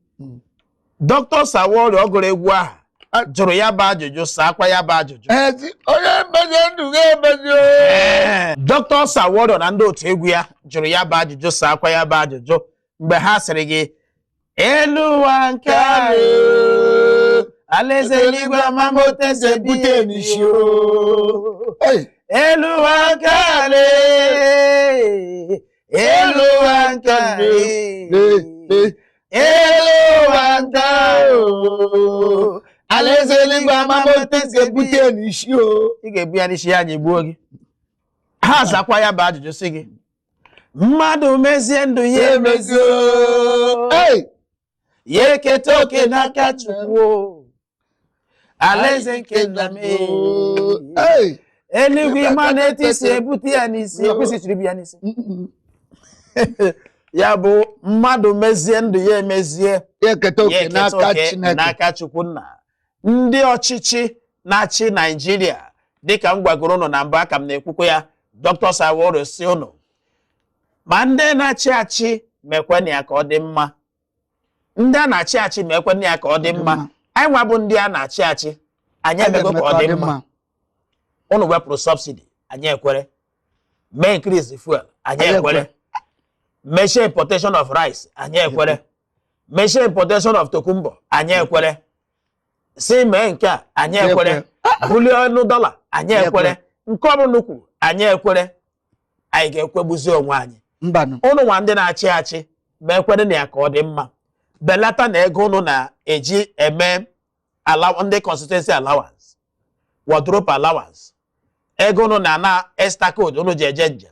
Dr. Sawori ọ gụrụ egwu ahụ jụrụ ya bụ ajụjụ, saakwa ya bụ ajụjụ. Ezi, onye mmezie ndụ ga-emezi o. Ee, Dr. Sawori na ndị otu egwu ya jụrụ ya bụ ajụjụ, saakwa ya bụ ajụjụ mgbe ha sịrị gị elu ụwa nke alaeze eluigwe, ama m otu esi ebi Ebute ya ya ebi n'isi o. o. Ei, Elu ụwa nke elu ụwa nke lee, lee. elu ụwa nke o. Alaeze eluigwe, ama m otu esi ebute ya n'isi o. Ị ga-ebu ya n'isi ya, anyị gbuo gị. Ha zakwa ya bụ ajụjụ sị gị mmadụ mezie ndụ ya emezi o. Ei, Ya eketa oke n'aka Chukwu o. Alaeze nke nna m e. Ei. Eluigwe, ịma na etu isi ebute ya n'isi, ekwesịrị ibu ya n'isi. Ya bụ mmadụ mezie ndụ ya emezie, Ya eketa ya oke eketa n'aka oke Chineke. n'aka Chukwu nna. Ndị ọchịchị na-achị Naijiria, dịka m gwagoro ụnụ na mbụ, aka m na-ekwukwa ya, Dr. Saworo si ụnụ ma ndị na-achị achị mekwenụ ya ka ọ dị mma, ndị a na-achị achị mekwenụ ya ka ọ dị mma. Anyị nwa bụ ndị a na-achị achị, anyị emego ka ọ dị mma. Ụnụ wepụrụ subsidy, anyị ekwere. Mee increase fuel, anyị Anyị ekwere. ekwere. Mechie importation of rice, anyị ekwere. Mechie importation of tokumbo, anyị ekwere. Si mee nke a, anyị Anyị ekwere. ekwere. Bulie ọnụ dọla, anyị Anyị ekwere. ekwere. Nke ọbụla kwuru, anyị ekwere. Anyị ga-ekwegbuzi onwe anyị? Mbanụ. Ụnụ nwa ndị na-achị achị, ma ekwere na ya ka ọ dị mma. Belata na ego ụnụ na-eji eme ala ndị constituency allowance, wardrobe allowance, ego ụnụ na-ana estacode ụnụ ji eje njem.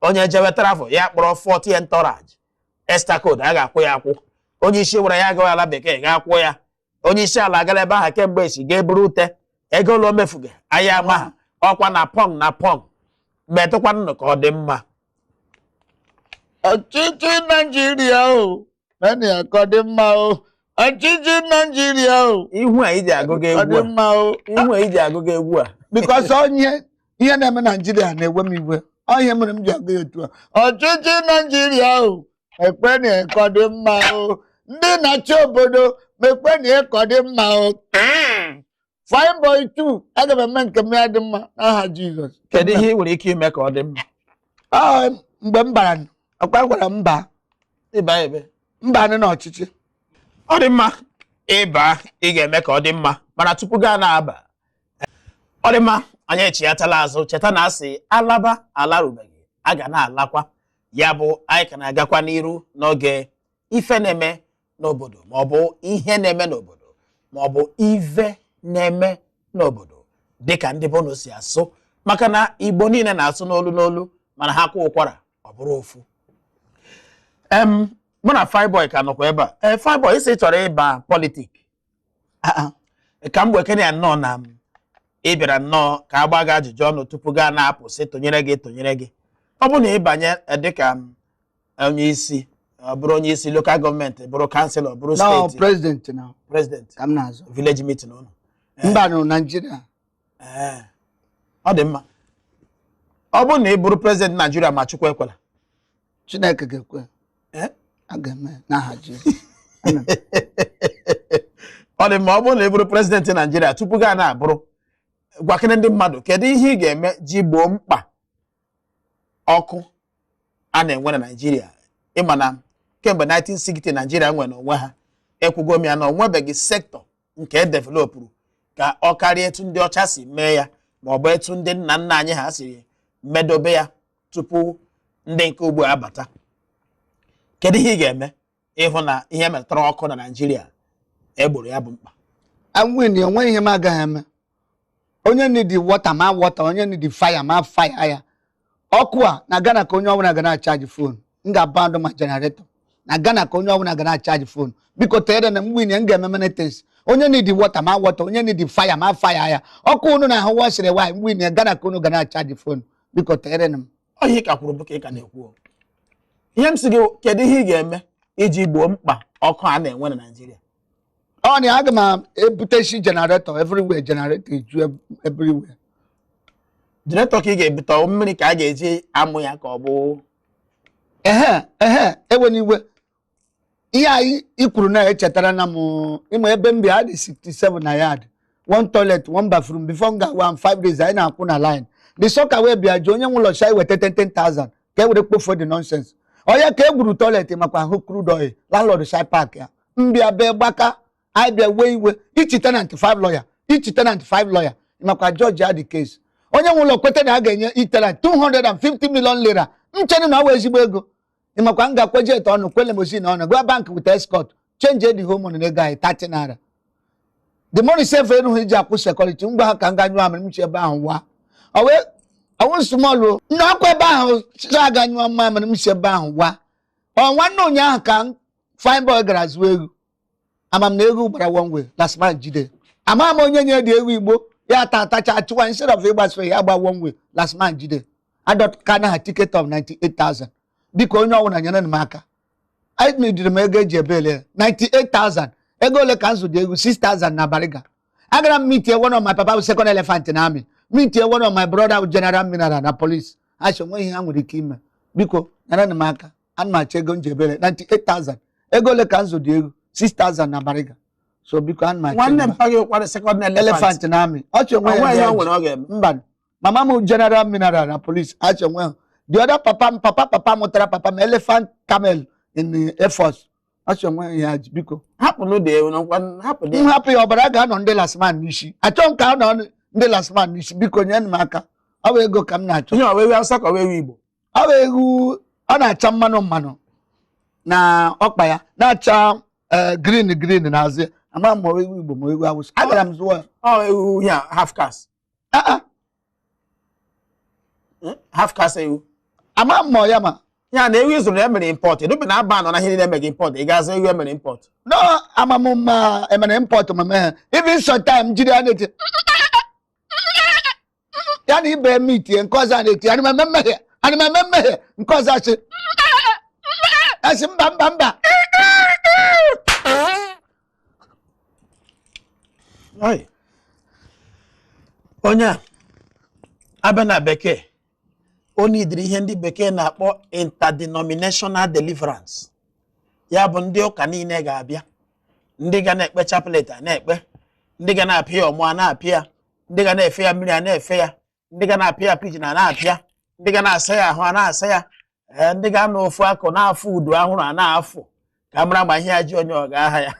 Onye jewe travel, ya kpọrọ 40 entourage, estacode a ga-akwụ ya akwụ. Onye isi wara ya agaghị ala bekee ga-akwụ ya. Onye isi ala agala ebe ahụ kemgbe esi ga-eburu ute ego ụlọ mefuga anyị ama ha ọkwa na pọng na pọng. Metụkwanụ ka ọ dị mma. Ọchịchị Naijiria o, meenụ ya ka ọ dị mma o. Ọchịchị Naijiria o, Ihu a iji agụga ọ dị egwu a, mma o. ihu a iji agụga egwu a. Because onye ihe na-eme Naijiria na-ewe m iwe. Ọ ihe mere m ji agụ ya otu a. Ọchịchị Naijiria o, ekwenụ ya ka ọ dị mma o. Ndị na-achị obodo, mekwenụ ya ka ọ dị mma o. Fine Boy 2, aga m eme nke m ya dị mma n'aha Jizọs. Kedu ihe ị nwere ike ime ka ọ dị mma? Ọ, mgbe m bara, ọkwa gwara m mba. Ịba ebe Mba nọ n'ọchịchị. Ọ dị mma ịba, ị ga-eme ka ọ dị mma, mana tupu gaa na-aba, ọ dị mma, anyị echighatala azụ. Cheta na asị alaba alarubeghị, a ga na-alakwa. Ya bụ anyị ka na-agakwa n'iru n'oge ife na-eme n'obodo, ma ọ bụ ihe na-eme n'obodo, ma ọ bụ ive na-eme n'obodo, dịka ndị be unu si asụ, maka na Igbo niile na-asụ n'olu n'olu, mana ha kwa ụkwara ọ bụrụ ofu. Mụ na Fireboy ka nọkwa ebe a. Ee, Fireboy, isi chọrọ ịba politic. Ah, ah. Ka m wekene ya nnọọ na m ị bịara nnọọ ka a gbaa gị ajụjụ ọnụ tupu gaa na-apụ, sị tụnyere gị tụnyere gị. Ọ bụrụ na ịbanye dịka m, onye isi, ọ bụrụ onye isi local government, bụrụ councillor, bụrụ No, steeti president na president ka m na-azụ. Village meeting ụnụ. Mba nụ Naijiria. Ee, ọ dị mma. Ọ bụrụ na ị bụrụ president Naijiria, ma Chukwu ekwela. Chineke ga-ekwe. Eh? A ga-eme n'aha Jizọs. Amen. Ọ dị mma. Ọ bụrụ na ị bụrụ president Naijiria, tupu gaa na-abụrụ, gwakene ndị mmadụ kedu ihe ị ga-eme ji gboo mkpa ọkụ a na-enwe na Naijiria. Ịma na kemgbe 1960 Naijiria nwere onwe ha, ekwugo m ya na onwebeghị sector nke edevelopụrụ ka ọ karịa etu ndị ọcha si mee ya, ma ọ bụ etu ndị nna nna anyị ha siri medobe ya tupu ndị nke ugbu a abata. Kedu ihe ị ga-eme ịhụ na ihe metụtara ọkụ na Naijiria egboro ya bụ mkpa? Awin, onwe ihe m agaghị eme. Onye need water ma water, onye need fire ma fire ya. Ọkụ a na Ghana ka onye ọbụla ga na-achaji phone. M ga-abandụ ma generator. Na Ghana ka onye ọbụla ga na-achaji phone. Biko tere na m win, m ga-eme many things. Onye need water ma water, onye need fire ma fire ya. Ọkụ unu na-ahụ wasịrị nwaanyị, m win, Ghana ka unu ga na-achaji phone. Biko tere na m. Ọ ihe ị ka kwuru bụ ka ị ka na-ekwu o. Ihe m sị gị, kedu ihe ị ga-eme iji gboo mkpa ọkụ a na-enwe na Naịjirịa? Ọ na aga m ebute isi generator everywhere, generator eju everywhere. Generator ka ị ga-ebute, ọ mmiri ka a ga-eji amụ ya ka ọ bụ? Ehe, ehe, ewe n'iwe, ihe anyị i kwuru na-echetara na m ịma ebe m bi adị 67 na yard, one toilet, one bathroom. Before m ga-awa m 5 days anyị na-akwụ na line. The sọka wee bịa ji onye nwe ụlọ cha weta 10,000 ka e were kpofuo the nonsense. Onye ka e gwuru toilet makwa ahụ crude oil, landlord side park ya mbịa bee gbaka. Anyị bịa wee iwe, each tenant 5 lawyer, each tenant 5 lawyer, makwa judge ya the case. Onye nwe ụlọ kweta na a ga-enye each tenant 250 million lira. Nchere na ọ wụ ezigbo ego. Ịmakwa m ga-akwe jet ọnụ, kwe limousine ọnụ, gwa bank with escort, change the home money na ego anyị 30 naira. The money sef erughị iji akwụ security. Ngwa ha ka m ga nyụọ amịrị m chi ebe ahụ wa ọwụ small o nna ọkwa ebe ahụ si aga nyụọ mamịrị m si ebe ahụ wa. Ọ nwanne ụnyaahụ ka fine boy gara zụọ egwu. Ama m na egwu gbara one way, last man jide. Ama m onye nye dị egwu igbo ya ata atacha achụwa. Instead of ịgbaso ya gba one way, last man jide adọka na ha ticket of 98,000. Biko, onye ọbụla nyere m aka. Anyị jiri m ego eji ebele ya 98,000. Ego ole ka m zụrụ egwu? 6,000 na Bariga. Agara m meet one of my papa bụ second elephant na army, meet one of my brother bụ general mineral na police. Achọ nwe ihe ha nwere ike ime. Biko nyere m aka, ana m achọ ego m ji ebele 98,000. Ego ole ka m zụrụ egwu? 6,000 na Bariga. So biko, ana m achọ Nwanne ego. Mpa gị kwara second elephant. Elephant na army. Ọ chọ onwe onwe ya ihe ndị o nwere ọ ga-eme. Mba, mama m general mineral na police, achọ onwe ha. The other papa m, papa papa mụtara papa m, elephant camel in the air force, achọ onwe ya ji. Biko. Hapụnụ dị ewu n'ọkwa, hapụ dị. M hapụ ya, ọbara ga-anọ ndị lasman n'isi. Achọ m ka ọ nọ ndị lasman n'isi. Biko nye m aka, ọ bụ ego ka m na-achọ. Ihe ọ wewe Hausa ka ọ wewe Igbo? Ọ bụ egwu ọ na-acha mmanụ mmanụ na ọkpa ya na-acha green green n'azụ ya. Ama m ma ọ ewu Igbo ma ewu Awụsa. Agara m zụọ ya. Ọ ewu ya half caste? Ah, ah. Half caste ewu. Ama m ma ọ ya ma. Ya na ewu ịzụrụ ya mere import, edobe na aba nọ na ihe niile emeghị import, ị ga-azụ ewu emere import? No, ama m ma emere import ma mee. Even sometime jiri ya na-eti ya na ibe m itie nke ọzọ a na-eti, ana m eme mmehie, ana m eme mmehie. Nke ọzọ asị asị mba, mba, mba. Ai. Onye a abịa na bekee, o nidiri ihe ndị bekee na-akpọ interdenominational deliverance. Ya bụ ndị ụka niile ga-abịa, ndị ga na-ekpe chaplet a na-ekpe, ndị ga na-apịa ya ọmụ a na-apịa ya, ndị ga na-efe ya mmiri a na-efe ya, ndị ga na-apịa ya pidgin a na-apịa, ndị ga na-asa ya ahụ a na-asa ya, ee, ndị ga-anọ ofu akụ na-afụ udu ahụrụ a na-afụ ka a mara ma ihe ya ji onye ọ ga-aha ya.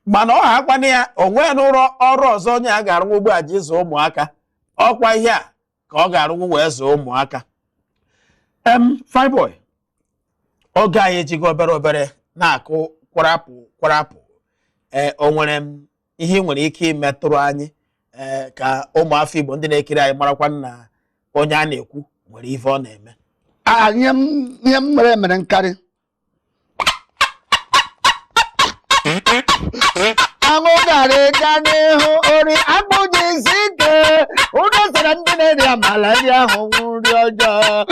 Mana ọ ha akwana ya onwe n'ụlọ ọrụ ọzọ onye a ga-arụnwu ugbu a ji zụọ ụmụaka. Ọkwa ihe a ka ọ ga-arụnwu wee zụọ ụmụaka. Fireboy, oge anyị ejigo obere obere na-akụ kwarapụ kwarapụ. Ee, o nwere m ihe ị nwere ike imetụrụ anyị, ee, ka ụmụafọ Igbo ndị na-ekiri anyị marakwa na onye a na-ekwu nwere ife ọ na-eme? Ah, ihe m mere mere nkarị. Aṅụ gara ịga n'ihu ori akpụ ji isi ike ụdọ sara ndị na-eri amala nri ahụ nri ọjọọ.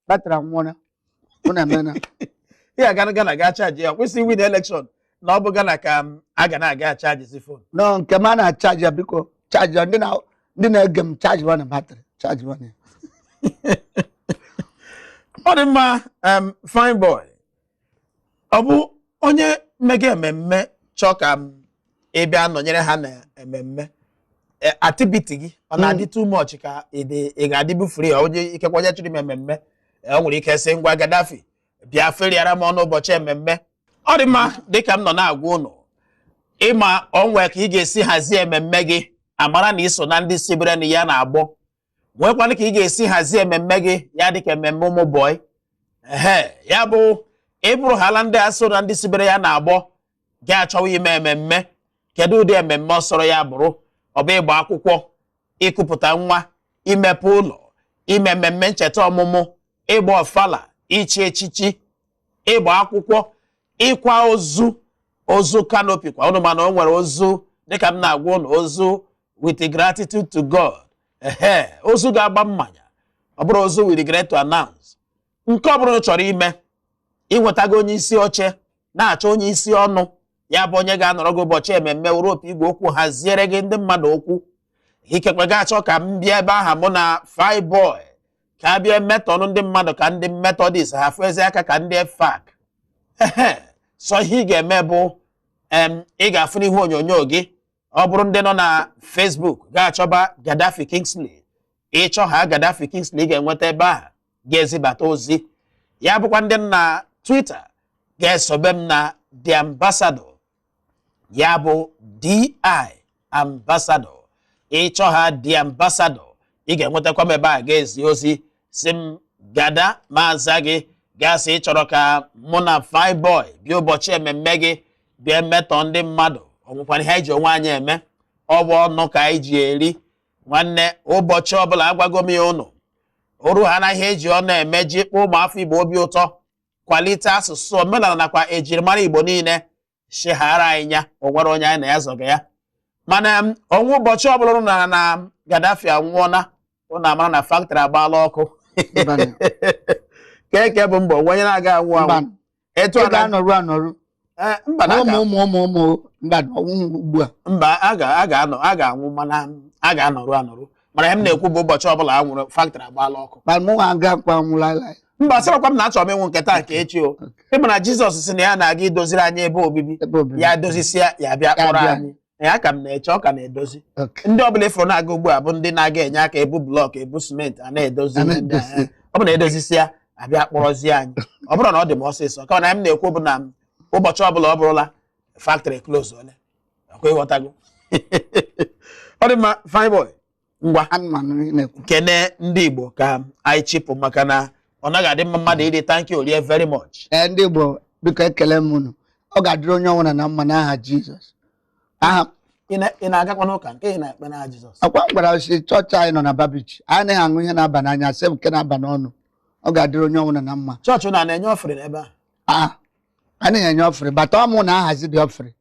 Batara nwụọna ụnụ emena. Ị ga-aga Ghana gaa charge ya, kwụsị win election na ọ bụ Ghana ka a ga na-aga charge phone. No, nke m a na-achaji ya, biko charge ya. Ndị na-ege m, charge one battery, charge one ya. Ọ dị mma. Fine boy, ọ bụ onye mega ememme chọọ ka m ị bịa nọnyere ha na ememme activity gị, ọ na-adị too much ka ị dị, ị ga-adịbu free? Ọ onye ikekwe onye chọrọ ime ememme, o nwere ike sị, "Ngwa Gaddafi, bịa feriara m ọnụ ụbọchị ememme." Ọ dị mma. Dịka m nọ na-agwa ụnụ, ịma onwe ka ị ga-esi hazie ememme gị, amara na iso na ndị sibere na ya na-agbọ. Nwekwanụ ka ị ga-esi hazie ememme gị ya dịka ememme ụmụ bọị. Ehe, ya bụ ịbụrụ hala ndị a so na ndị sibere ya na-agbọ gị achọwa ime ememme. Kedu ụdị ememme ọ sọrọ ya bụrụ? Ọ bụ ịgba akwụkwọ, ịkụpụta nwa, imepe ụlọ, ime mmemme ncheta ọmụmụ, ịgba ọfala, ichi echichi, ịgba akwụkwọ, ịkwa ozu, ozu kanopi kwa ụnụ, mana o nwere ozu dịka m na-agwa ụnụ, ozu with gratitude to God. Ehe, ozu ga-agba mmanya, ọ bụrụ ozu with regret to announce. Nke ọ bụla ị chọrọ ime, ịnwetago onye isi oche na-achọ onye isi ọnụ, ya bụ onye ga-anọrọ gị ụbọchị ememme, were opi igwe okwu haziere gị ndị mmadụ okwu. Ikekwe ga-achọ ka m bịa ebe aha mụ na Fine Boy ka a bịa mmetọnụ ndị mmadụ ka ndị Methodist ha fụ ezi aka ka ndị FAC. Ehe, sọ ihe ị ga-eme bụ ị ga-afụ n'ihu onyonyo gị. Ọ bụrụ ndị nọ na Facebook, ga-achọba Gaddafi Kingsley. Ịchọ ha Gaddafi Kingsley, ị ga-enweta ebe ahụ, ga-ezibata ozi. Ya bụkwa ndị nọ na Twitter, ga-esobe m na The Ambassador, ya bụ DI Ambassador. Ịchọ ha The Ambassador, ị ga-enwetakwa m ebe a, ga-ezi ozi si m gada ma aza gị. Gasị ị chọrọ ka mụ na Fine Boy bịa ụbọchị ememme gị, bịa mmetọ ndị mmadụ. Ọ nwekwana ihe anyị ji onwe anyị eme, ọ bụ ọnụ ka anyị ji eri nwanne. Ụbọchị ọbụla agwago m ya ụnụ oru ha na ihe eji ọnụ eme ji kpọọ ụmụafọ Igbo obi ụtọ, kwalite asụsụ, omenala nakwa ejirimara Igbo niile. Shighara anyị ya, o nwere onye anyị na ya zọga ya. Mana ọnwụ ụbọchị ọbụla ụnụ nara na Gaddafi anwụọna, ụnụ amara na factory agbaala ọkụ. Mbanụ. Keke bụ mbọ onye na-aga anwụ anwụ. Mbanụ. Etu Ị a na ga-anọrụ anọrụ. Mba na ụmụ ụmụ ụmụ ụmụ, mba, ọnwụ ugbu a. Mba, a ga-anọ, a ga-anwụ, mana a ga-anọrụ anọrụ. Mana ihe m na-ekwu bụ ụbọchị ọbụla a nwụrụ, factory agbaala ọkụ. Ma mụ aga kwa nwụla. Mba, sịrọkwa m na achọrọ m ịnwụ nke taa nke echi o. Ịma na Jizọs sị na ya na-aga idoziri anyị ebe obibi. Ebe obibi. Ya dozisia ya bịa kpọrọ bịa. anyị. Ya ka m na-eche, ọ ka na-edozi. Okay. Ndị ọbụla ịfụrụ na-aga ugbu a bụ ndị na-aga enye aka ebu blọk, ebu simenti, a na-edozi A ihe ndị a. na-edozi. Ọ bụ na edozisia, abịa kpọrọzie anyị. Ọ bụrụ na ọ dị m ọsịsọ, kama na m na-ekwu bụ na ụbọchị ọbụla ọ bụrụla factory close ole ọkwa, ịghọtago? Ọ dị mma, Fine Boy, ngwa. Anụmanụ ị na-ekwu. Kene ndị Igbo ka anyị chịpụ, maka na ọ naghị adị mma mmadụ ịdị thank you rie very much. Ee, ndị Igbo, biko ekele m unu. Ọ ga-adịrị onye ọbụla na mma n'aha Jizọs. Aha Ị na-agakwa n'ụka nke ị na-ekpe n'aha Jizọs? Akwa m gwara si chọọchị anyị nọ na Babichi, anyị anaghị aṅụ ihe na-aba n'anya, sị nke na-aba n'ọnụ. Ọ ga-adịrị onye ọbụla na mma. Chọọchị na na-enye offering ebe a? A anaghị enye offering, bata ọmụ na-ahazi dị offering.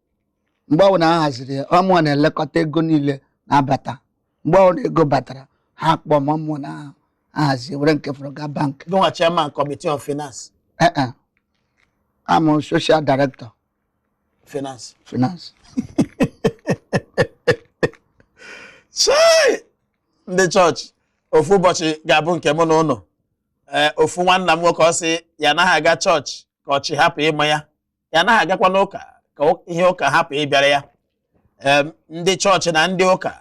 Mgbe ọbụla a haziri ya, ọmụ na-elekọta ego niile na-abata. Mgbe ọbụla ego batara, ha kpọọ m, ọmụ na-ahazi, were nke fọrọ gaa bank. Gịnwa chairman committee of finance? Ee, e amụ social director. Finance. Finance. Chai! Ndị chọọchị, ofu ụbọchị ga-abụ nke mụ na ụnụ. Ee, ofu nwanna m nwoke, ọ sị ya anaghị aga chọọchị ka ọchị hapụ ịma ya, ya anaghị agakwa n'ụka ka ihe ụka hapụ ịbịara ya. Ndị chọọchị na ndị ụka,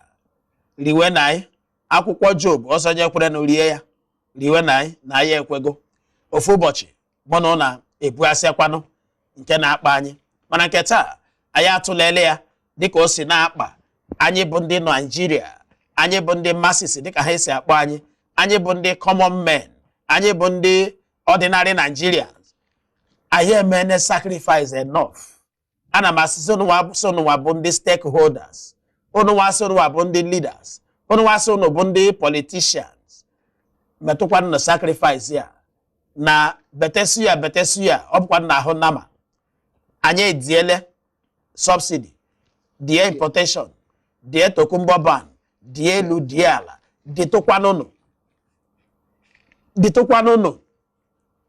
riwe na anyị akwụkwọ Job ọsọ nye kwere na rie ya, riwe na anyị na anyị ekwego. Ofu ụbọchị mụ na ụna ebughasịakwanụ nke na-akpa anyị, mana nke taa anyị atụlele ya dịka o si na-akpa anyị bụ ndị Naijiria, anyị bụ ndị masses dịka ha si akpọ anyị, anyị bụ ndị common men, anyị bụ ndị ordinary Nigerians. Anyị emene sacrifice enough. Ana m asịsị ụnụnwa sị ụnụnwa bụ ndị stakeholders, ụnụnwa sị ụnụnwa bụ ndị leaders, ụnụnwa sị ụnụ bụ ndị politicians, metụkwanụ na sacrifice ya na betesu ya, betesu ya. Ọ bụkwa na ahụ nama anyị ediele subsidy, die importation, die tokumbo ban, die elu, die ala, dịtụkwanụnụ, dịtụkwanụnụ.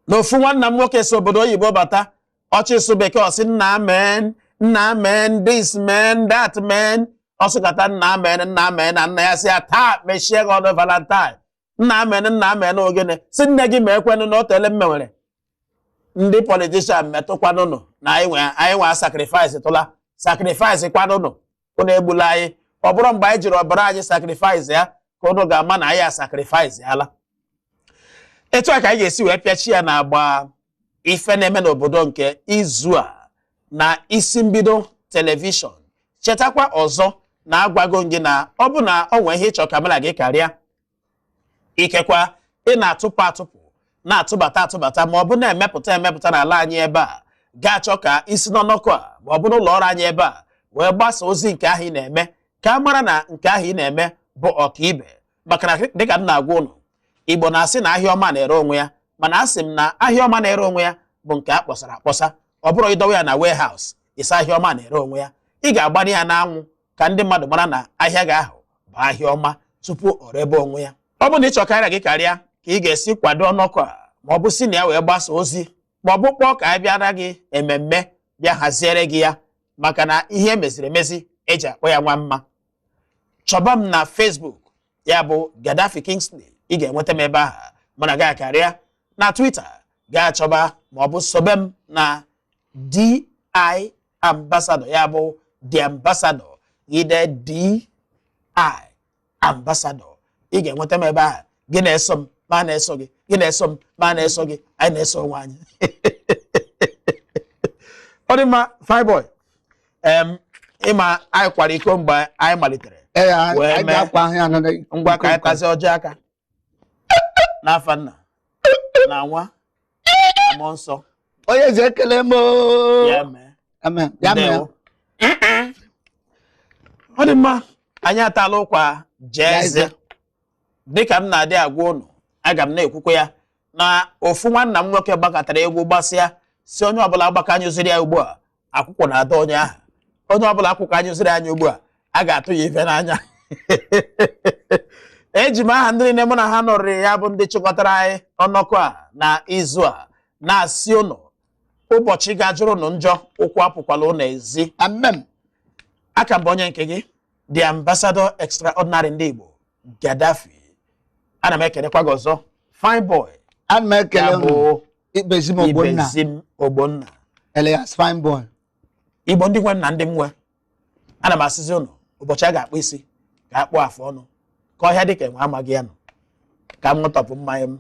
Na ofu nwanna m nwoke si obodo oyibo bata, ọchịsụ bekee, ọsị nna men, nna men this man that man, ọsịkata nna men, nna men, na nna ya sị ya taa mechie gị ọnụ Valentine. Nna men, nna men, ogene si nne gị ma ekwenụ na o tele mmewere. Ndị politician, metụkwanụnụ na anyị nwe sacrifice tụla sacrifice kwanụnụ. Ụnụ egbula anyị. Ọ bụrụ mgbe anyị jiri ọbara anyị sacrifice ya ka ụnụ ga-ama na anyị a sacrifice ala. Etu a ka anyị ga-esi wee pịachi ya na agba ife na-eme n'obodo nke izu a na isi mbido telivishọn. Chetakwa ọzọ na agwago gị na ọ bụ na ọ nwee ihe ịchọ ka mụ na gị karịa. Ikekwa ị na-atụpụ atụpụ, na-atụbata atụbata, ma ọ bụ na-emepụta emepụta n'ala anyị ebe a, ga-achọ ka isi n'ọnọkọ a ma ọ bụ n'ụlọ ọrụ anyị ebe a wee gbasa ozi nke ahụ ị na-eme, ka a mara na nke ahụ ị na-eme bụ ọkaibe. Maka na dịka m na-agwa ụnụ, Igbo na-asị na ahịa ọma na-ere onwe ya, mana asị m na ahịa ọma na-ere onwe ya bụ nke a kpọsara akpọsa. Ọ bụrụ ịdọwa ya na warehouse ịsa ahịa ọma na-ere onwe ya, ị ga-agbanye ya n'anwụ ka ndị mmadụ mara na ahịa gị ahụ bụ ahịa ọma tupu ọ rebe onwe ya. Ọ bụ na ị chọkarịa gị karịa ka ị ga-esi kwado ọnọkọ a, ma ọ bụ si na ya wee gbasa ozi, ma ọ bụ kpọọ ka a bịara gị ememme bịa haziere gị ya, maka na ihe emeziri emezi eji akpọ ya nwa mma. Chọba m na Facebook, ya bụ Gaddafi Kingsley, ị ga-enweta m ebe ahụ. Mana gaa karịa na Twitter, gaa chọba ma ọ bụ sobe m na DI Ambassador, ya bụ The Ambassador, ide DI Ambassador, ị ga-enweta m ebe ahụ. Gị na-eso m ma na-eso gị, gị na-eso m ma na-eso gị, anyị na-eso onwe anyị. Ọ dị mma, Fireboy. Ịma anyị kwara iko mgbe anyị malitere. Ee, Wee anyị mee. ga-akwa ahụ ya na Ngwa, ka anyị tazie ọjọọ aka n'afa nna na nwa na mmụọ nsọ. Onye eze, ekele m oo. Ya mee. Amen. Ya mee. Ndewo. Ọ dị mma, anyị atala ụkwa jee eze. Jee eze. Dịka m na-adị agwa ụnụ, aga m na-ekwukwa ya na ofu nwanna m nwoke gbakọtara egwu gbasịa, si onye ọbụla agbakọ anyụziri ya ugbu a, akwụkwọ na-ada onye ahụ. Onye ọbụla akwụkwọ anyụziri anya ugbu a, a ga-atụ ya ife n'anya. Eji m aha ndị niile mụ na ha nọrịrị, ya bụ ndị chịkọtara anyị ọnọkọ a na izu a, na-asị ụnụ ụbọchị ga-ajụrụ ụnụ njọ, ụkwụ apụkwala ụnụ ezi. Amen. Aka m bụ onye nke gị, the ambassador extraordinary ndị Igbo, Gaddafi. Ana m ekelekwa gị ọzọ, fine boy. Ana m ekele Ya unu. bụ Ibezim Ogbonna. Ibezim Ogbonna. Elias Fine Boy. Igbo ndị nwe na ndị nwe, ana m asịzi ụnụ ụbọchị a ga-akpụ isi ka akpụ afụ ọnụ, ka ọhịa dị ka enwe amaghị ya nọ, ka m ṅụtọpụ mmanya m.